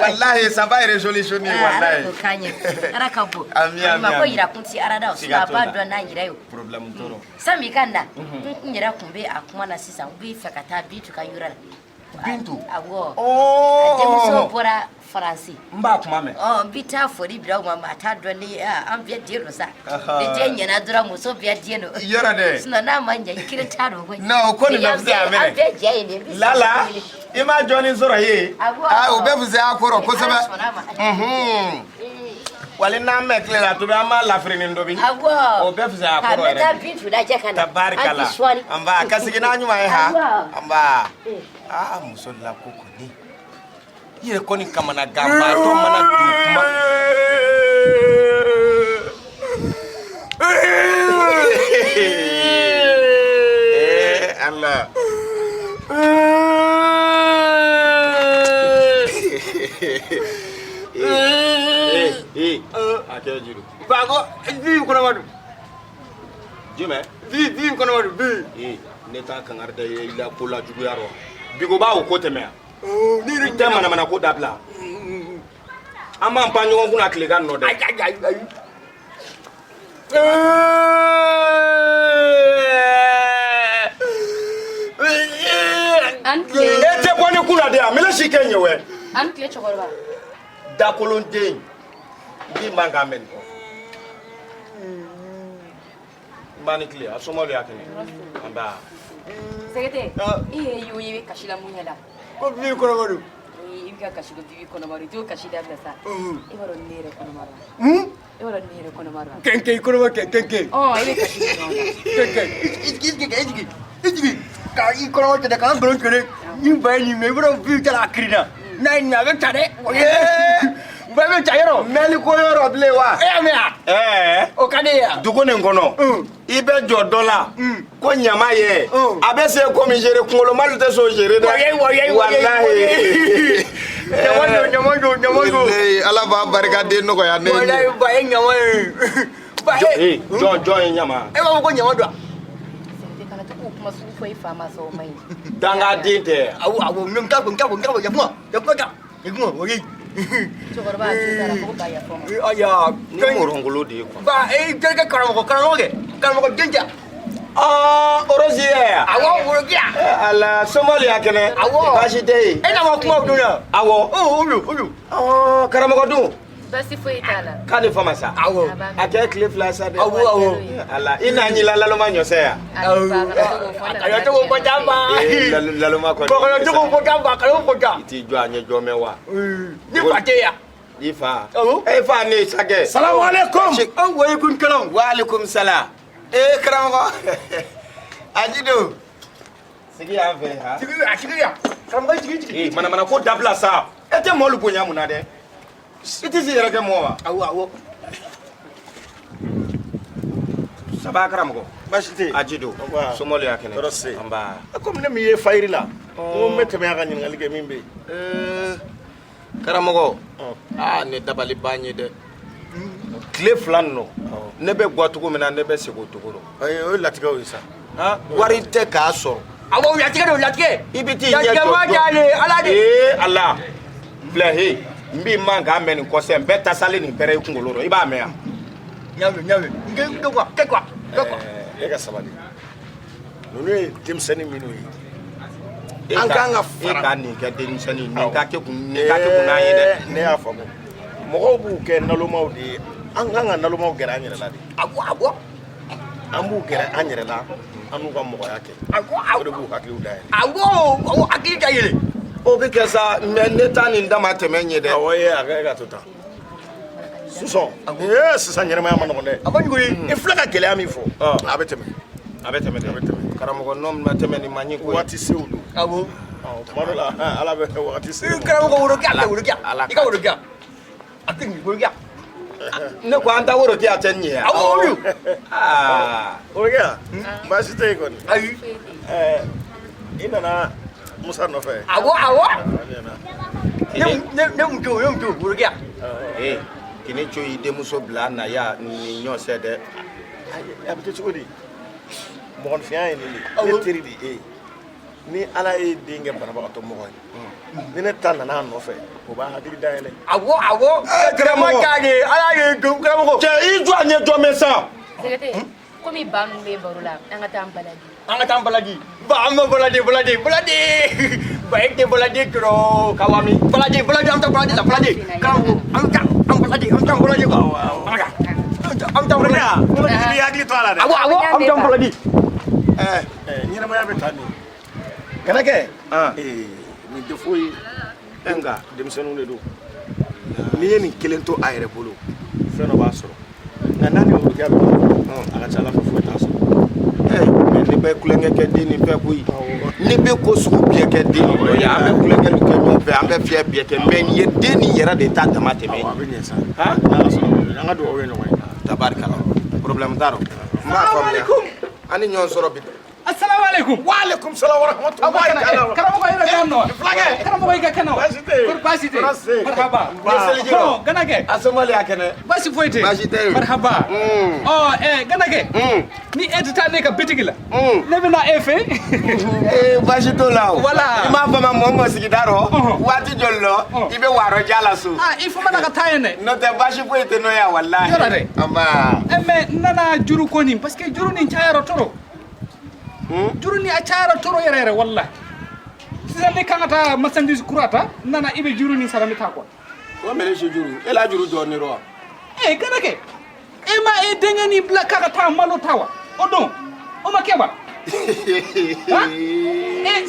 [SPEAKER 1] Walahi, ça va résolutionner, walahi.
[SPEAKER 5] Ala k'o k'an ye. Ala ka bon.
[SPEAKER 1] Ami, ami.
[SPEAKER 5] Ma ko yira kun ti Ala da o, sinon a b'a dɔn n'an yɛrɛ ye o.
[SPEAKER 1] Problème t'o rɔ.
[SPEAKER 5] Sani i ka na, n yɛrɛ tun bɛ a kuma na sisan, n b'i fɛ ka taa Bintu ka yɔrɔ la.
[SPEAKER 1] Bintu?
[SPEAKER 5] Awɔ. A denmuso bɔra Faransi.
[SPEAKER 1] N b'a kuma mɛn.
[SPEAKER 5] Ɔ, n bɛ taa foli bila u ma, maa t'a dɔn ni an bɛɛ den don sa. Ni den ɲɛna dɔrɔn, muso bɛɛ den don.
[SPEAKER 1] Yɔrɔ dɛ.
[SPEAKER 5] Sinon n'a ma ɲɛ, i kelen t'a dɔn koyi.
[SPEAKER 1] Non, o ko nin bɛ fisaya mɛnɛ.
[SPEAKER 5] An bɛɛ jɛ ye nin ye.
[SPEAKER 1] Lala, i ma jɔnni sɔrɔ yen?
[SPEAKER 5] Awɔ.
[SPEAKER 1] O bɛ fisaya a kɔrɔ kosɛbɛ. Wali n'an mɛ tile la tobi, an b'a lafirini tobi.
[SPEAKER 5] Awɔ.
[SPEAKER 1] O bɛɛ fisaya a kɔrɔ yɛrɛ.
[SPEAKER 5] Ka n bɛ taa Bintu lajɛ ka na.
[SPEAKER 1] Tabarikala.
[SPEAKER 5] An ti sɔɔni.
[SPEAKER 1] An b'a ka segin n'a ɲuman ye ha.
[SPEAKER 5] Awɔ.
[SPEAKER 1] An b'a. Aa, muso la ko kɔni. I yɛrɛ kɔni kamana ganbaatɔ mana don kuma. Ala. A kɛ juru.
[SPEAKER 4] Ba ko bi kɔnɔma don.
[SPEAKER 1] Jumɛn?
[SPEAKER 4] Bi kɔnɔma don bi.
[SPEAKER 1] Ne t'a kangari da i la ko la juguya rɔ. Bi ko b'a o ko tɛmɛ yan. I tɛ manamana ko dabila. An b'an pan ɲɔgɔn kunna tilegan nɔ dɛ.
[SPEAKER 4] Ayi ayi ayi.
[SPEAKER 8] An tile.
[SPEAKER 1] E tɛ bɔ ne kunna de yan, mele si kɛ ɲɛ wɛ.
[SPEAKER 8] An tile cɛkɔrɔba.
[SPEAKER 1] Dakolonden. Bi man k'a mɛn nin kɔ. N b'a ni tile, a somɔgɔw y'a kɛnɛ. An b'a.
[SPEAKER 8] Sɛgɛtɛ, i yɛrɛ y'o ye i bɛ kasi la mun ɲɛ la?
[SPEAKER 4] Ko bibi kɔnɔma don.
[SPEAKER 8] I bɛ ka kasi ko bibi kɔnɔma don, i t'o kasi dabila sa. E b'a dɔn ne yɛrɛ kɔnɔma don. E b'a dɔn ne yɛrɛ kɔnɔma don.
[SPEAKER 4] Kɛnkɛn i kɔnɔma kɛ kɛnkɛn.
[SPEAKER 8] Ɔ, e bɛ kasi dɔrɔn la.
[SPEAKER 4] Kɛnkɛn i jigin i jigin i jigin ka i kɔnɔma tigɛ ka n nkalon tigɛ ni ba ye nin mɛn i b'a dɔn bibi taara a kirinna n'a ye nin mɛn a bɛ ta dɛ. Ba bɛ ta yɔrɔ.
[SPEAKER 1] Mɛli ko yɔrɔ bilen wa?
[SPEAKER 4] E y'a mɛn wa?
[SPEAKER 1] Ɛɛ.
[SPEAKER 4] O ka di e ye wa?
[SPEAKER 1] Dugu nin kɔnɔ. I bɛ jɔ dɔ la. Ko ɲama ye. A bɛ se komi gérer kunkolomalu tɛ s'o gérer dɛ.
[SPEAKER 4] Wayi wayi.
[SPEAKER 1] Walahi.
[SPEAKER 4] Ɲama don ɲama don ɲama don.
[SPEAKER 1] Ala b'a barika den nɔgɔya ne ye.
[SPEAKER 4] Walayi ba ye ɲama ye. Ba ye.
[SPEAKER 1] Jɔn ye ɲama?
[SPEAKER 4] E b'a fɔ ko ɲama don wa?
[SPEAKER 8] Sɛgɛtɛ, kana to k'o kuma sugu fɔ i fa ma sa, o man ɲi.
[SPEAKER 1] Dangaden tɛ.
[SPEAKER 4] Awɔ awɔ, n t'a fɔ n t'a fɔ n t'a fɔ yakuma yakuma ta yakuma oyi.
[SPEAKER 8] Cɛkɔrɔba a jo t'a la, fo ko ba yafa ma.
[SPEAKER 4] Aya.
[SPEAKER 1] Ni mɔrɔngolo de ye quoi.
[SPEAKER 4] Ba e terikɛ karamɔgɔ karamɔgɔ kɛ karamɔgɔ den tɛ.
[SPEAKER 1] Aa, Orosi ye yan.
[SPEAKER 4] Awɔ, Orosi yan.
[SPEAKER 1] Ala, somɔgɔw y'a kɛnɛ.
[SPEAKER 4] Awɔ.
[SPEAKER 1] Baasi tɛ yen.
[SPEAKER 4] E n'a ma kuma o don na.
[SPEAKER 1] Awɔ.
[SPEAKER 4] O don o don.
[SPEAKER 1] Ɔ, karamɔgɔ dun.
[SPEAKER 8] Baasi foyi t'a la.
[SPEAKER 1] K'a ni fama sa.
[SPEAKER 4] Awɔ.
[SPEAKER 1] A kɛ tile fila sa dɛ.
[SPEAKER 4] Awɔ awɔ.
[SPEAKER 1] Ala, i n'a ɲila laloma ɲɔsɛ yan.
[SPEAKER 4] Kana to k'o fɔ tan ba.
[SPEAKER 1] Laloma kɔni.
[SPEAKER 4] Kana to k'o fɔ tan ba, kana o fɔ tan.
[SPEAKER 1] I t'i jɔ a ɲɛ jɔ mɛn wa.
[SPEAKER 4] Ni fa tɛ yan.
[SPEAKER 1] I fa. E fa ne sakɛ.
[SPEAKER 2] Salamu aleykum.
[SPEAKER 4] Waaleykum salam.
[SPEAKER 1] Waaleykum salam. Ee karamɔgɔ. Ajido. Sigi yan fɛ ha.
[SPEAKER 4] Sigi yan, sigi yan. Karamɔgɔ sigi sigi.
[SPEAKER 1] Ee manamana ko dabila sa. E tɛ mɔlu bonya mun na dɛ? I tɛ se yɛrɛ kɛ mɔgɔ wa?
[SPEAKER 4] Awɔ awɔ.
[SPEAKER 1] Saba karamɔgɔ.
[SPEAKER 2] Baasi tɛ yen.
[SPEAKER 1] Ajido. Somɔgɔw y'a kɛnɛ.
[SPEAKER 2] Tɔɔrɔ tɛ yen.
[SPEAKER 1] An ba.
[SPEAKER 2] Komi ne m'i ye fayiri la. N ko n bɛ tɛmɛ yan ka ɲininkali kɛ min bɛ yen.
[SPEAKER 1] Karamɔgɔ. Aa ne dabali ban ye dɛ. Tile 2 nin nɔ, ne bɛ bɔ cogo min na, ne bɛ segin o cogo rɔ.
[SPEAKER 2] Ayi, o ye latigɛw ye sa.
[SPEAKER 1] Wari tɛ k'a sɔrɔ.
[SPEAKER 4] Awɔ, latigɛ don, latigɛ.
[SPEAKER 1] I bɛ t'i ɲɛ jɔ.
[SPEAKER 4] Latigɛ ma diya Ala de.
[SPEAKER 1] Ee Ala, filɛ he, n b'i man k'a mɛn nin kɔsɛ, n bɛɛ tasalen nin pɛrɛn i kunkolo rɔ, i b'a mɛn yan.
[SPEAKER 4] N y'a mɛn, n kɛ quoi, kɛ quoi, kɛ quoi.
[SPEAKER 2] E ka sabali. Ninnu ye denmisɛnnin minnu ye, an kan ka fara.
[SPEAKER 1] E ka nin kɛ denmisɛnnin, nin ka kɛ kun, nin ka kɛ kun n'an ye dɛ.
[SPEAKER 2] Ne y'a faamu. Mɔgɔw b'u kɛ nalomaw de ye. An kan ka nalomaw gɛrɛ an yɛrɛ la de.
[SPEAKER 4] Awɔ, awɔ.
[SPEAKER 2] An b'u gɛrɛ an yɛrɛ la, an n'u ka mɔgɔya kɛ.
[SPEAKER 4] Awɔ, awɔ.
[SPEAKER 2] O de b'u hakiliw dayɛlɛ.
[SPEAKER 4] Awɔ, awɔ, hakili dayɛlɛ.
[SPEAKER 1] O bɛ kɛ sa, mais ne ta nin dama tɛmɛ ɲɛ dɛ.
[SPEAKER 2] Awɔ, e a ka to tan. Sisan, sisan ɲɛnɛmaya ma nɔgɔn dɛ.
[SPEAKER 4] A ma nɔgɔn ye.
[SPEAKER 2] I filɛ ka gɛlɛya min fɔ. A bɛ tɛmɛ.
[SPEAKER 1] A bɛ tɛmɛ dɛ.
[SPEAKER 2] A bɛ tɛmɛ.
[SPEAKER 1] Karamɔgɔ, n'o ma tɛmɛ nin man ɲi koyi.
[SPEAKER 2] Waati sew don.
[SPEAKER 4] Awɔ.
[SPEAKER 2] Tuma dɔ la, Ala bɛ waati sew.
[SPEAKER 4] Karamɔgɔ, woro kɛ, a tɛ woro kɛ. I ka woro kɛ. A tɛ nin woro kɛ.
[SPEAKER 1] Ne ko an ta woro kɛ, a tɛ ɲɛ.
[SPEAKER 4] Awɔ, o don.
[SPEAKER 2] Woro kɛ, baasi tɛ yen kɔni.
[SPEAKER 4] Ayi.
[SPEAKER 2] I nana Musa nɔfɛ.
[SPEAKER 4] Awɔ, awɔ. Ne muso, ne muso, woro kɛ.
[SPEAKER 1] Ee, kini co y'i denmuso bila na ya nin ɲɔ sɛ dɛ.
[SPEAKER 2] A bɛ kɛ cogo di? Mɔgɔninfinya ye nin de ye. Ne teri de ye e ye. Ni Ala ye den kɛ banabagatɔ mɔgɔ ye, ni ne ta nana a nɔfɛ, o b'a hakili dayɛlɛ.
[SPEAKER 4] Awɔ, awɔ. Karamɔgɔ ta de, Ala ye don karamɔgɔ.
[SPEAKER 1] Cɛ, i jɔ a ɲɛ jɔ mɛ sa.
[SPEAKER 8] Sɛgɛte, komi ba ninnu bɛ baro la, an ka taa an baladi.
[SPEAKER 4] An ka taa an baladi. Ba, an bɛ baladi, baladi, baladi. Ba, e tɛ baladi dɔrɔn.
[SPEAKER 1] Ka wa min?
[SPEAKER 4] Baladi, baladi, an bɛ taa baladi la, baladi. Karamɔgɔ, an bɛ taa an baladi, an bɛ taa baladi quoi. An ka taa, an bɛ taa baladi.
[SPEAKER 2] I b'i hakili to a la dɛ.
[SPEAKER 4] Awɔ, awɔ, an bɛ taa baladi.
[SPEAKER 2] Ɲɛnɛmaya bɛ taa nin. Kana kɛ. Nin tɛ foyi ye.
[SPEAKER 1] Nka
[SPEAKER 2] denmisɛnninw de don. N'i ye nin kelen to a yɛrɛ bolo, fɛn dɔ b'a sɔrɔ. Nka n'a ni worokɛ bɛ ɲɔgɔn fɛ, a ka ca Ala fɛ foyi t'a sɔrɔ.
[SPEAKER 1] Mais ne bɛ kulonkɛ kɛ den nin fɛ koyi. Ne bɛ ko sugu bɛɛ kɛ den nin dɔ ye. An bɛ kulonkɛ kɛ ɲɔgɔn fɛ, an bɛ fiyɛ bɛɛ kɛ. Mais nin ye den nin yɛrɛ de ta dama tɛmɛ.
[SPEAKER 2] Awɔ, a bɛ ɲɛ sa. N'Ala sɔnna, an ka dugawu kɛ ɲɔgɔn ye.
[SPEAKER 1] Tabarikala. Problème t'a rɔ. N b'a faamuya. An ni ɲɔgɔn sɔrɔ bi.
[SPEAKER 11] Assalamu alaikum.
[SPEAKER 2] Wa alaikum salam wa rahmatullahi ta'ala.
[SPEAKER 11] Karamɔgɔ, i yɛrɛ bɛ yan nɔ.
[SPEAKER 2] Fulakɛ.
[SPEAKER 11] Karamɔgɔ, i ka kɛnɛ wa?
[SPEAKER 2] Baasi tɛ yen.
[SPEAKER 11] Kɔri baasi tɛ yen?
[SPEAKER 2] Baasi tɛ yen.
[SPEAKER 11] Marhaba.
[SPEAKER 1] Ni seliji rɔ.
[SPEAKER 11] Bon, Ganakɛ.
[SPEAKER 1] A somɔgɔw y'a kɛnɛ.
[SPEAKER 11] Baasi foyi tɛ yen.
[SPEAKER 1] Baasi tɛ yen.
[SPEAKER 11] Marhaba. Ɔ Ganakɛ. Ni e tɛ taa ne ka bitigi la. Ne bɛ na e fɛ.
[SPEAKER 1] Ee, baasi t'o la o.
[SPEAKER 11] Voilà.
[SPEAKER 1] I m'a fɔ ma mɔgɔ mɔgɔ sigida rɔ. Waati joli lɔ, i bɛ waro ja la so.
[SPEAKER 11] Ah, il faut mana ka taa yen dɛ.
[SPEAKER 1] N'o tɛ baasi foyi tɛ n'o ye walahi.
[SPEAKER 11] Yɔrɔ dɛ.
[SPEAKER 1] Anba.
[SPEAKER 11] Mais n nana juru ko nin parce que juru nin cayara trop. Juru ni a cayara trop yɛrɛ yɛrɛ walahi. Sisan ne kan ka taa marchandise kura ta, n nana i bɛ juru nin sara n bɛ taa quoi.
[SPEAKER 1] O mɛlɛ si juru, e la juru jɔ ne rɔ wa?
[SPEAKER 11] Eh, Ganakɛ, e ma e denkɛ nin bila k'a ka taa malo ta wa? O don, o ma kɛ wa? Eh,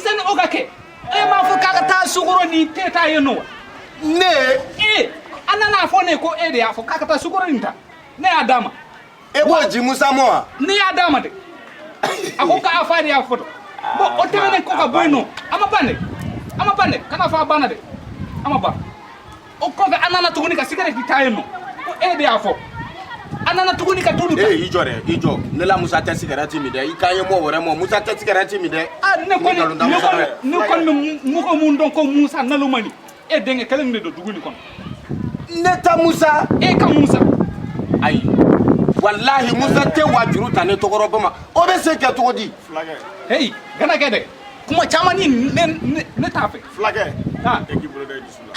[SPEAKER 11] sani o ka kɛ, e m'a fɔ k'a ka taa sukaro ni te ta yen nɔ wa?
[SPEAKER 1] Ne?
[SPEAKER 11] Eh, an nana fɔ ne ko e de y'a fɔ k'a ka taa sukaro nin ta. Ne y'a d'a ma.
[SPEAKER 1] E b'o ji Musa ma wa?
[SPEAKER 11] Ne y'a d'a ma de. A ko k'a fa de y'a fɔ. Bon, o tɛmɛnen kɔ ka bɔ yen nɔ, a ma ban dɛ. A ma ban dɛ, kana fɔ a banna dɛ. A ma ban. O kɔfɛ an nana tuguni ka sigarɛti ta yen nɔ. Ko e de y'a fɔ. An nana tuguni ka tulu ta.
[SPEAKER 1] Ee, i jɔ dɛ, i jɔ. Ne la Musa tɛ sigarɛti min dɛ. I k'an ye mɔ wɛrɛ mɔ. Musa tɛ sigarɛti min dɛ.
[SPEAKER 11] Ah, ne kɔni, ne kɔni, ne kɔni bɛ mɔgɔ mun dɔn ko Musa nalomani. E denkɛ kelen de don dugu nin kɔnɔ.
[SPEAKER 1] Ne ta Musa.
[SPEAKER 11] E ka Musa.
[SPEAKER 1] Ayi. Walahi Musa tɛ wa juru ta ne tɔgɔrɔ bama. O bɛ se kɛ cogo di?
[SPEAKER 2] Fulakɛ.
[SPEAKER 11] Hey, Ganakɛ dɛ. Kuma caman ni ne t'a fɛ.
[SPEAKER 2] Fulakɛ.
[SPEAKER 11] Ah.
[SPEAKER 2] E k'i bolo da i dusu la.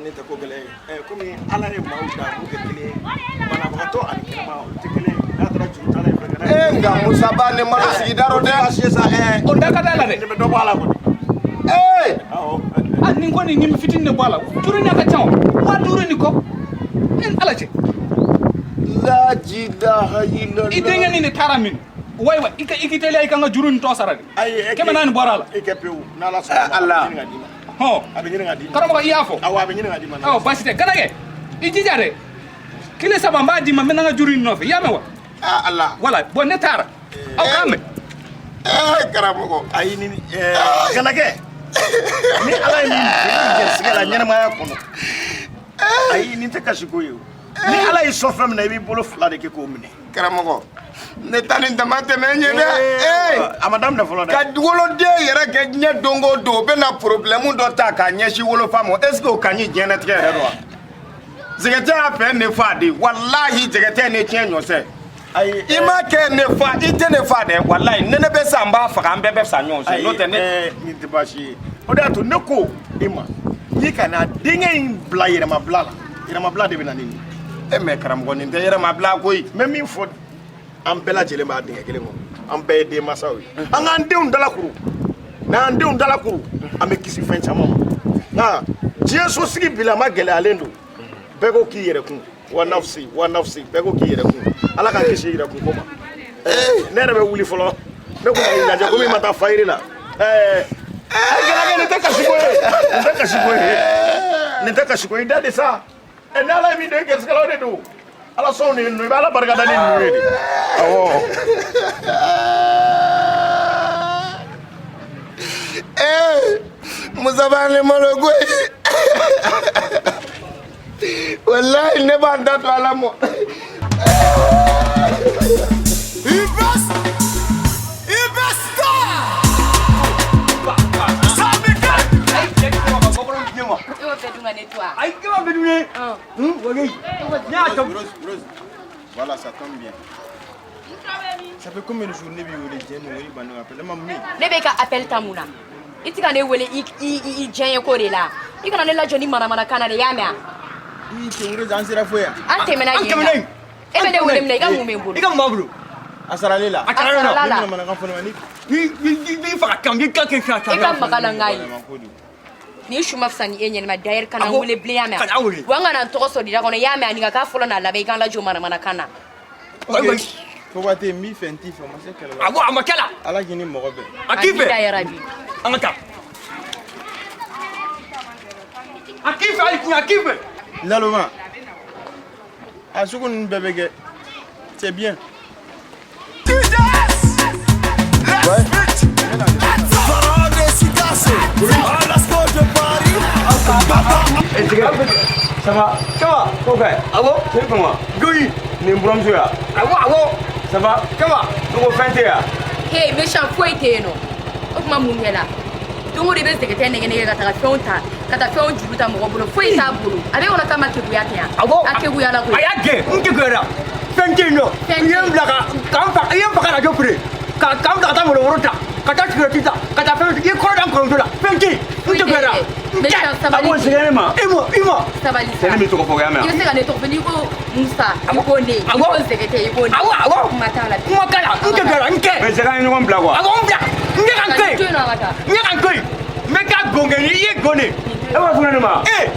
[SPEAKER 2] Ne tɛ ko gɛlɛn ye. Komi Ala ye maaw da k'u kɛ kelen ye. Banabagatɔ ani kɛnɛma olu tɛ kelen ye. N'a taara juru ta la yen fɛnɛ.
[SPEAKER 1] Ee, nka Musa ba ne malo sigida rɔ dɛ.
[SPEAKER 11] O da ka d'a la dɛ.
[SPEAKER 2] Nin bɛ dɔ bɔ a la kɔni.
[SPEAKER 1] Ee.
[SPEAKER 2] Awɔ.
[SPEAKER 11] Ah, nin kɔni nin fitinin de bɔ a la. Juru nin a ka ca o. 5000 ni kɔ. E Ala cɛ.
[SPEAKER 1] La jidaha illallah.
[SPEAKER 11] I denkɛ nin de taara min? Wayi wa, i ka i k'i teliya i ka n ka juru nin tɔ sara de.
[SPEAKER 2] Ayi,
[SPEAKER 11] 400 bɔra a la.
[SPEAKER 2] E kɛ pewu n'Ala sɔnna ma.
[SPEAKER 1] Ala.
[SPEAKER 2] A bɛ ɲini ka d'i ma.
[SPEAKER 11] Hɔn.
[SPEAKER 2] A bɛ ɲini ka d'i ma.
[SPEAKER 11] Karamɔgɔ, i y'a fɔ.
[SPEAKER 2] Awɔ, a bɛ ɲini ka d'i ma.
[SPEAKER 11] Awɔ, baasi tɛ. Ganakɛ, i jija dɛ. Kile 3 n b'a d'i ma, n bɛ na n ka juru in nɔfɛ. I y'a mɛn wa?
[SPEAKER 1] Ah, Ala.
[SPEAKER 11] Voilà, bon ne taara. Aw k'an mɛn.
[SPEAKER 1] Karamɔgɔ.
[SPEAKER 2] Ayi, ni Ganakɛ. Ni Ala ye min don i gɛrisigɛ la ɲɛnɛmaya kɔnɔ. Ayi, nin tɛ kasi ko ye o. Ni Ala y'i sɔn fɛn min na, i b'i bolo fila de kɛ k'o minɛ.
[SPEAKER 1] Karamɔgɔ, ne ta nin dama tɛmɛ n ye dɛ. Ee,
[SPEAKER 2] a ma daminɛ fɔlɔ dɛ.
[SPEAKER 1] Ka woloden yɛrɛ kɛ diɲɛ don o don, o bɛ na problème dɔ ta k'a ɲɛsin wolofa ma. Est ce que o ka ɲi diɲɛlatigɛ yɛrɛ rɔ wa? Jɛgɛtɛ y'a fɛ ne fa de, walahi jɛgɛtɛ ne tiɲɛ ɲɔsɛ. I ma kɛ ne fa, i tɛ ne fa dɛ, walahi ne ne bɛ sa n b'a faga, an bɛɛ bɛ sa ɲɔgɔn fɛ, n'o tɛ ne.
[SPEAKER 2] Nin tɛ baasi ye. O de y'a to ne ko i ma, n'i kana denkɛ in bila yɛrɛmabila la, yɛrɛmabila de bɛ na ni nin
[SPEAKER 1] ye. E mɛ karamɔgɔ, nin tɛ yɛrɛmabila koyi.
[SPEAKER 2] N bɛ min fɔ, an bɛɛ lajɛlen b'a dingɛ kelen kɔnɔ, an bɛɛ ye denmansaw ye, an k'an denw dalakuru. N'an denw dalakuru, an bɛ kisi fɛn caman ma. Nka diɲɛ sosigi bilama gɛlɛyalen don, bɛɛ ko k'i yɛrɛ kun, wa nafsi wa nafsi, bɛɛ ko k'i yɛrɛ kun. Ala k'an kisi yɛrɛ kun ko ma. Ne yɛrɛ bɛ wuli fɔlɔ, ne ko k'i lajɛ komi i ma taa fayiri la. Gɛlɛkɛ, nin tɛ kasi ko ye, nin tɛ kasi ko ye, nin tɛ kasi ko ye, i da de sa. Ni Ala ye min don i gɛrisigɛ la, o de don. Ala sɔn de ye ninnu, i bɛ Ala barika da ni ninnu ye de. Awɔ.
[SPEAKER 12] Musa b'a ni malo koyi. Walahi ne b'an da to Ala mɔ.
[SPEAKER 3] Voilà, ça tombe bien. Ça fait combien de jours ne b'i wele diɲɛ ninnu i banni appel ma min?
[SPEAKER 8] Ne bɛ ka appel ta mun na? I tɛ ka ne wele i diɲɛ ko de la. I kana ne lajɔ ni manamanakan na dɛ, i y'a mɛn wa?
[SPEAKER 3] I cɛ an sera fo yan.
[SPEAKER 8] An tɛmɛna yen kan. E bɛ ne wele mun na? I ka mun bɛ n bolo?
[SPEAKER 4] I ka mun b'a bolo?
[SPEAKER 3] A saralen la.
[SPEAKER 4] A saralen la.
[SPEAKER 8] A sarala la.
[SPEAKER 3] Ne manamanakan fɔ ne ma ni.
[SPEAKER 4] Ni faga kan, ni kan kɛ fila.
[SPEAKER 8] E ka maga la n k'a ye. Ni su ma fisa ni e ɲɛnama d'ailleurs kana n wele bilen, y'a mɛn
[SPEAKER 4] Kana wele.
[SPEAKER 8] wa? N kana n tɔgɔ sɔrɔ dira kɔnɔ, i y'a mɛn? Ani ka k'a fɔlɔ n'a laban, i k'an lajɔ manamanakan na.
[SPEAKER 3] Ok. Fo tɛ n b'i fɛ, n t'i fɛ, o ma se kɛlɛ la.
[SPEAKER 4] Awɔ, a ma kɛ la.
[SPEAKER 3] Ala k'i ni mɔgɔ bɛn.
[SPEAKER 4] A k'i fɛ.
[SPEAKER 8] Amina yarabi.
[SPEAKER 4] An ka taa. A k'i fɛ hali tiɲɛ, a k'i fɛ.
[SPEAKER 3] Naloma, a sugu ninnu bɛɛ bɛ kɛ. C'est bien.
[SPEAKER 9] Ça va?
[SPEAKER 4] Ça va?
[SPEAKER 9] Ko ka ɲi?
[SPEAKER 4] Awɔ.
[SPEAKER 9] C'est comment?
[SPEAKER 4] Goyi.
[SPEAKER 9] Nin buramuso ya?
[SPEAKER 4] Awɔ awɔ.
[SPEAKER 9] Ça va?
[SPEAKER 4] Ça va?
[SPEAKER 9] Ne ko fɛn tɛ yan?
[SPEAKER 8] Hey, méchant, foyi tɛ yen nɔ. O tuma mun kɛla? Don o don i bɛ sɛgɛtɛ nɛgɛ nɛgɛ ka taga fɛnw ta, ka taa fɛnw juru ta mɔgɔ bolo, foyi t'a bolo. A bɛ kɔnɔ k'a ma keguya tɛ yan.
[SPEAKER 4] Awɔ.
[SPEAKER 8] A keguyara koyi.
[SPEAKER 4] A y'a gɛn, n keguyara. Fɛn tɛ yen nɔ.
[SPEAKER 8] Fɛn
[SPEAKER 4] I ye n bila ka k'an fa, i ye n faga radio feere. Ka k'an bila ka taa malobɔrɔ ta, ka taa sigɛrɛti ta, ka taa fɛn, i ye kɔrɔ da n kɔrɔmuso la. Fɛn tɛ yen, n keguyara.
[SPEAKER 8] Méchant, sabali.
[SPEAKER 9] A b'o sɛgɛn ne ma.
[SPEAKER 4] I ma, i ma.
[SPEAKER 8] Sabali sa.
[SPEAKER 9] Cɛ ne m'i tɔgɔ fɔ, o y'a mɛn
[SPEAKER 8] I
[SPEAKER 9] wa?
[SPEAKER 8] bɛ se ka ne tɔgɔ fɔ, n'i ko Musa, i ko ne, i ko Zɛgɛtɛ, i ko ne.
[SPEAKER 4] Awɔ awɔ.
[SPEAKER 8] Kuma t'a la.
[SPEAKER 4] Kuma t'a la, n keguyara, n kɛ.
[SPEAKER 9] Mais cɛ k'an ye ɲɔgɔn bila quoi.
[SPEAKER 4] Awɔ, n bila. N ɲɛ ka n to
[SPEAKER 8] Ka nin to
[SPEAKER 4] yen.
[SPEAKER 8] yen nɔ, a ka taa.
[SPEAKER 4] N ɲɛ ka n to yen. N bɛ taa gɔngɛ, i ye gɔn de.
[SPEAKER 9] E b'a fɔ ne ma?
[SPEAKER 4] Ee.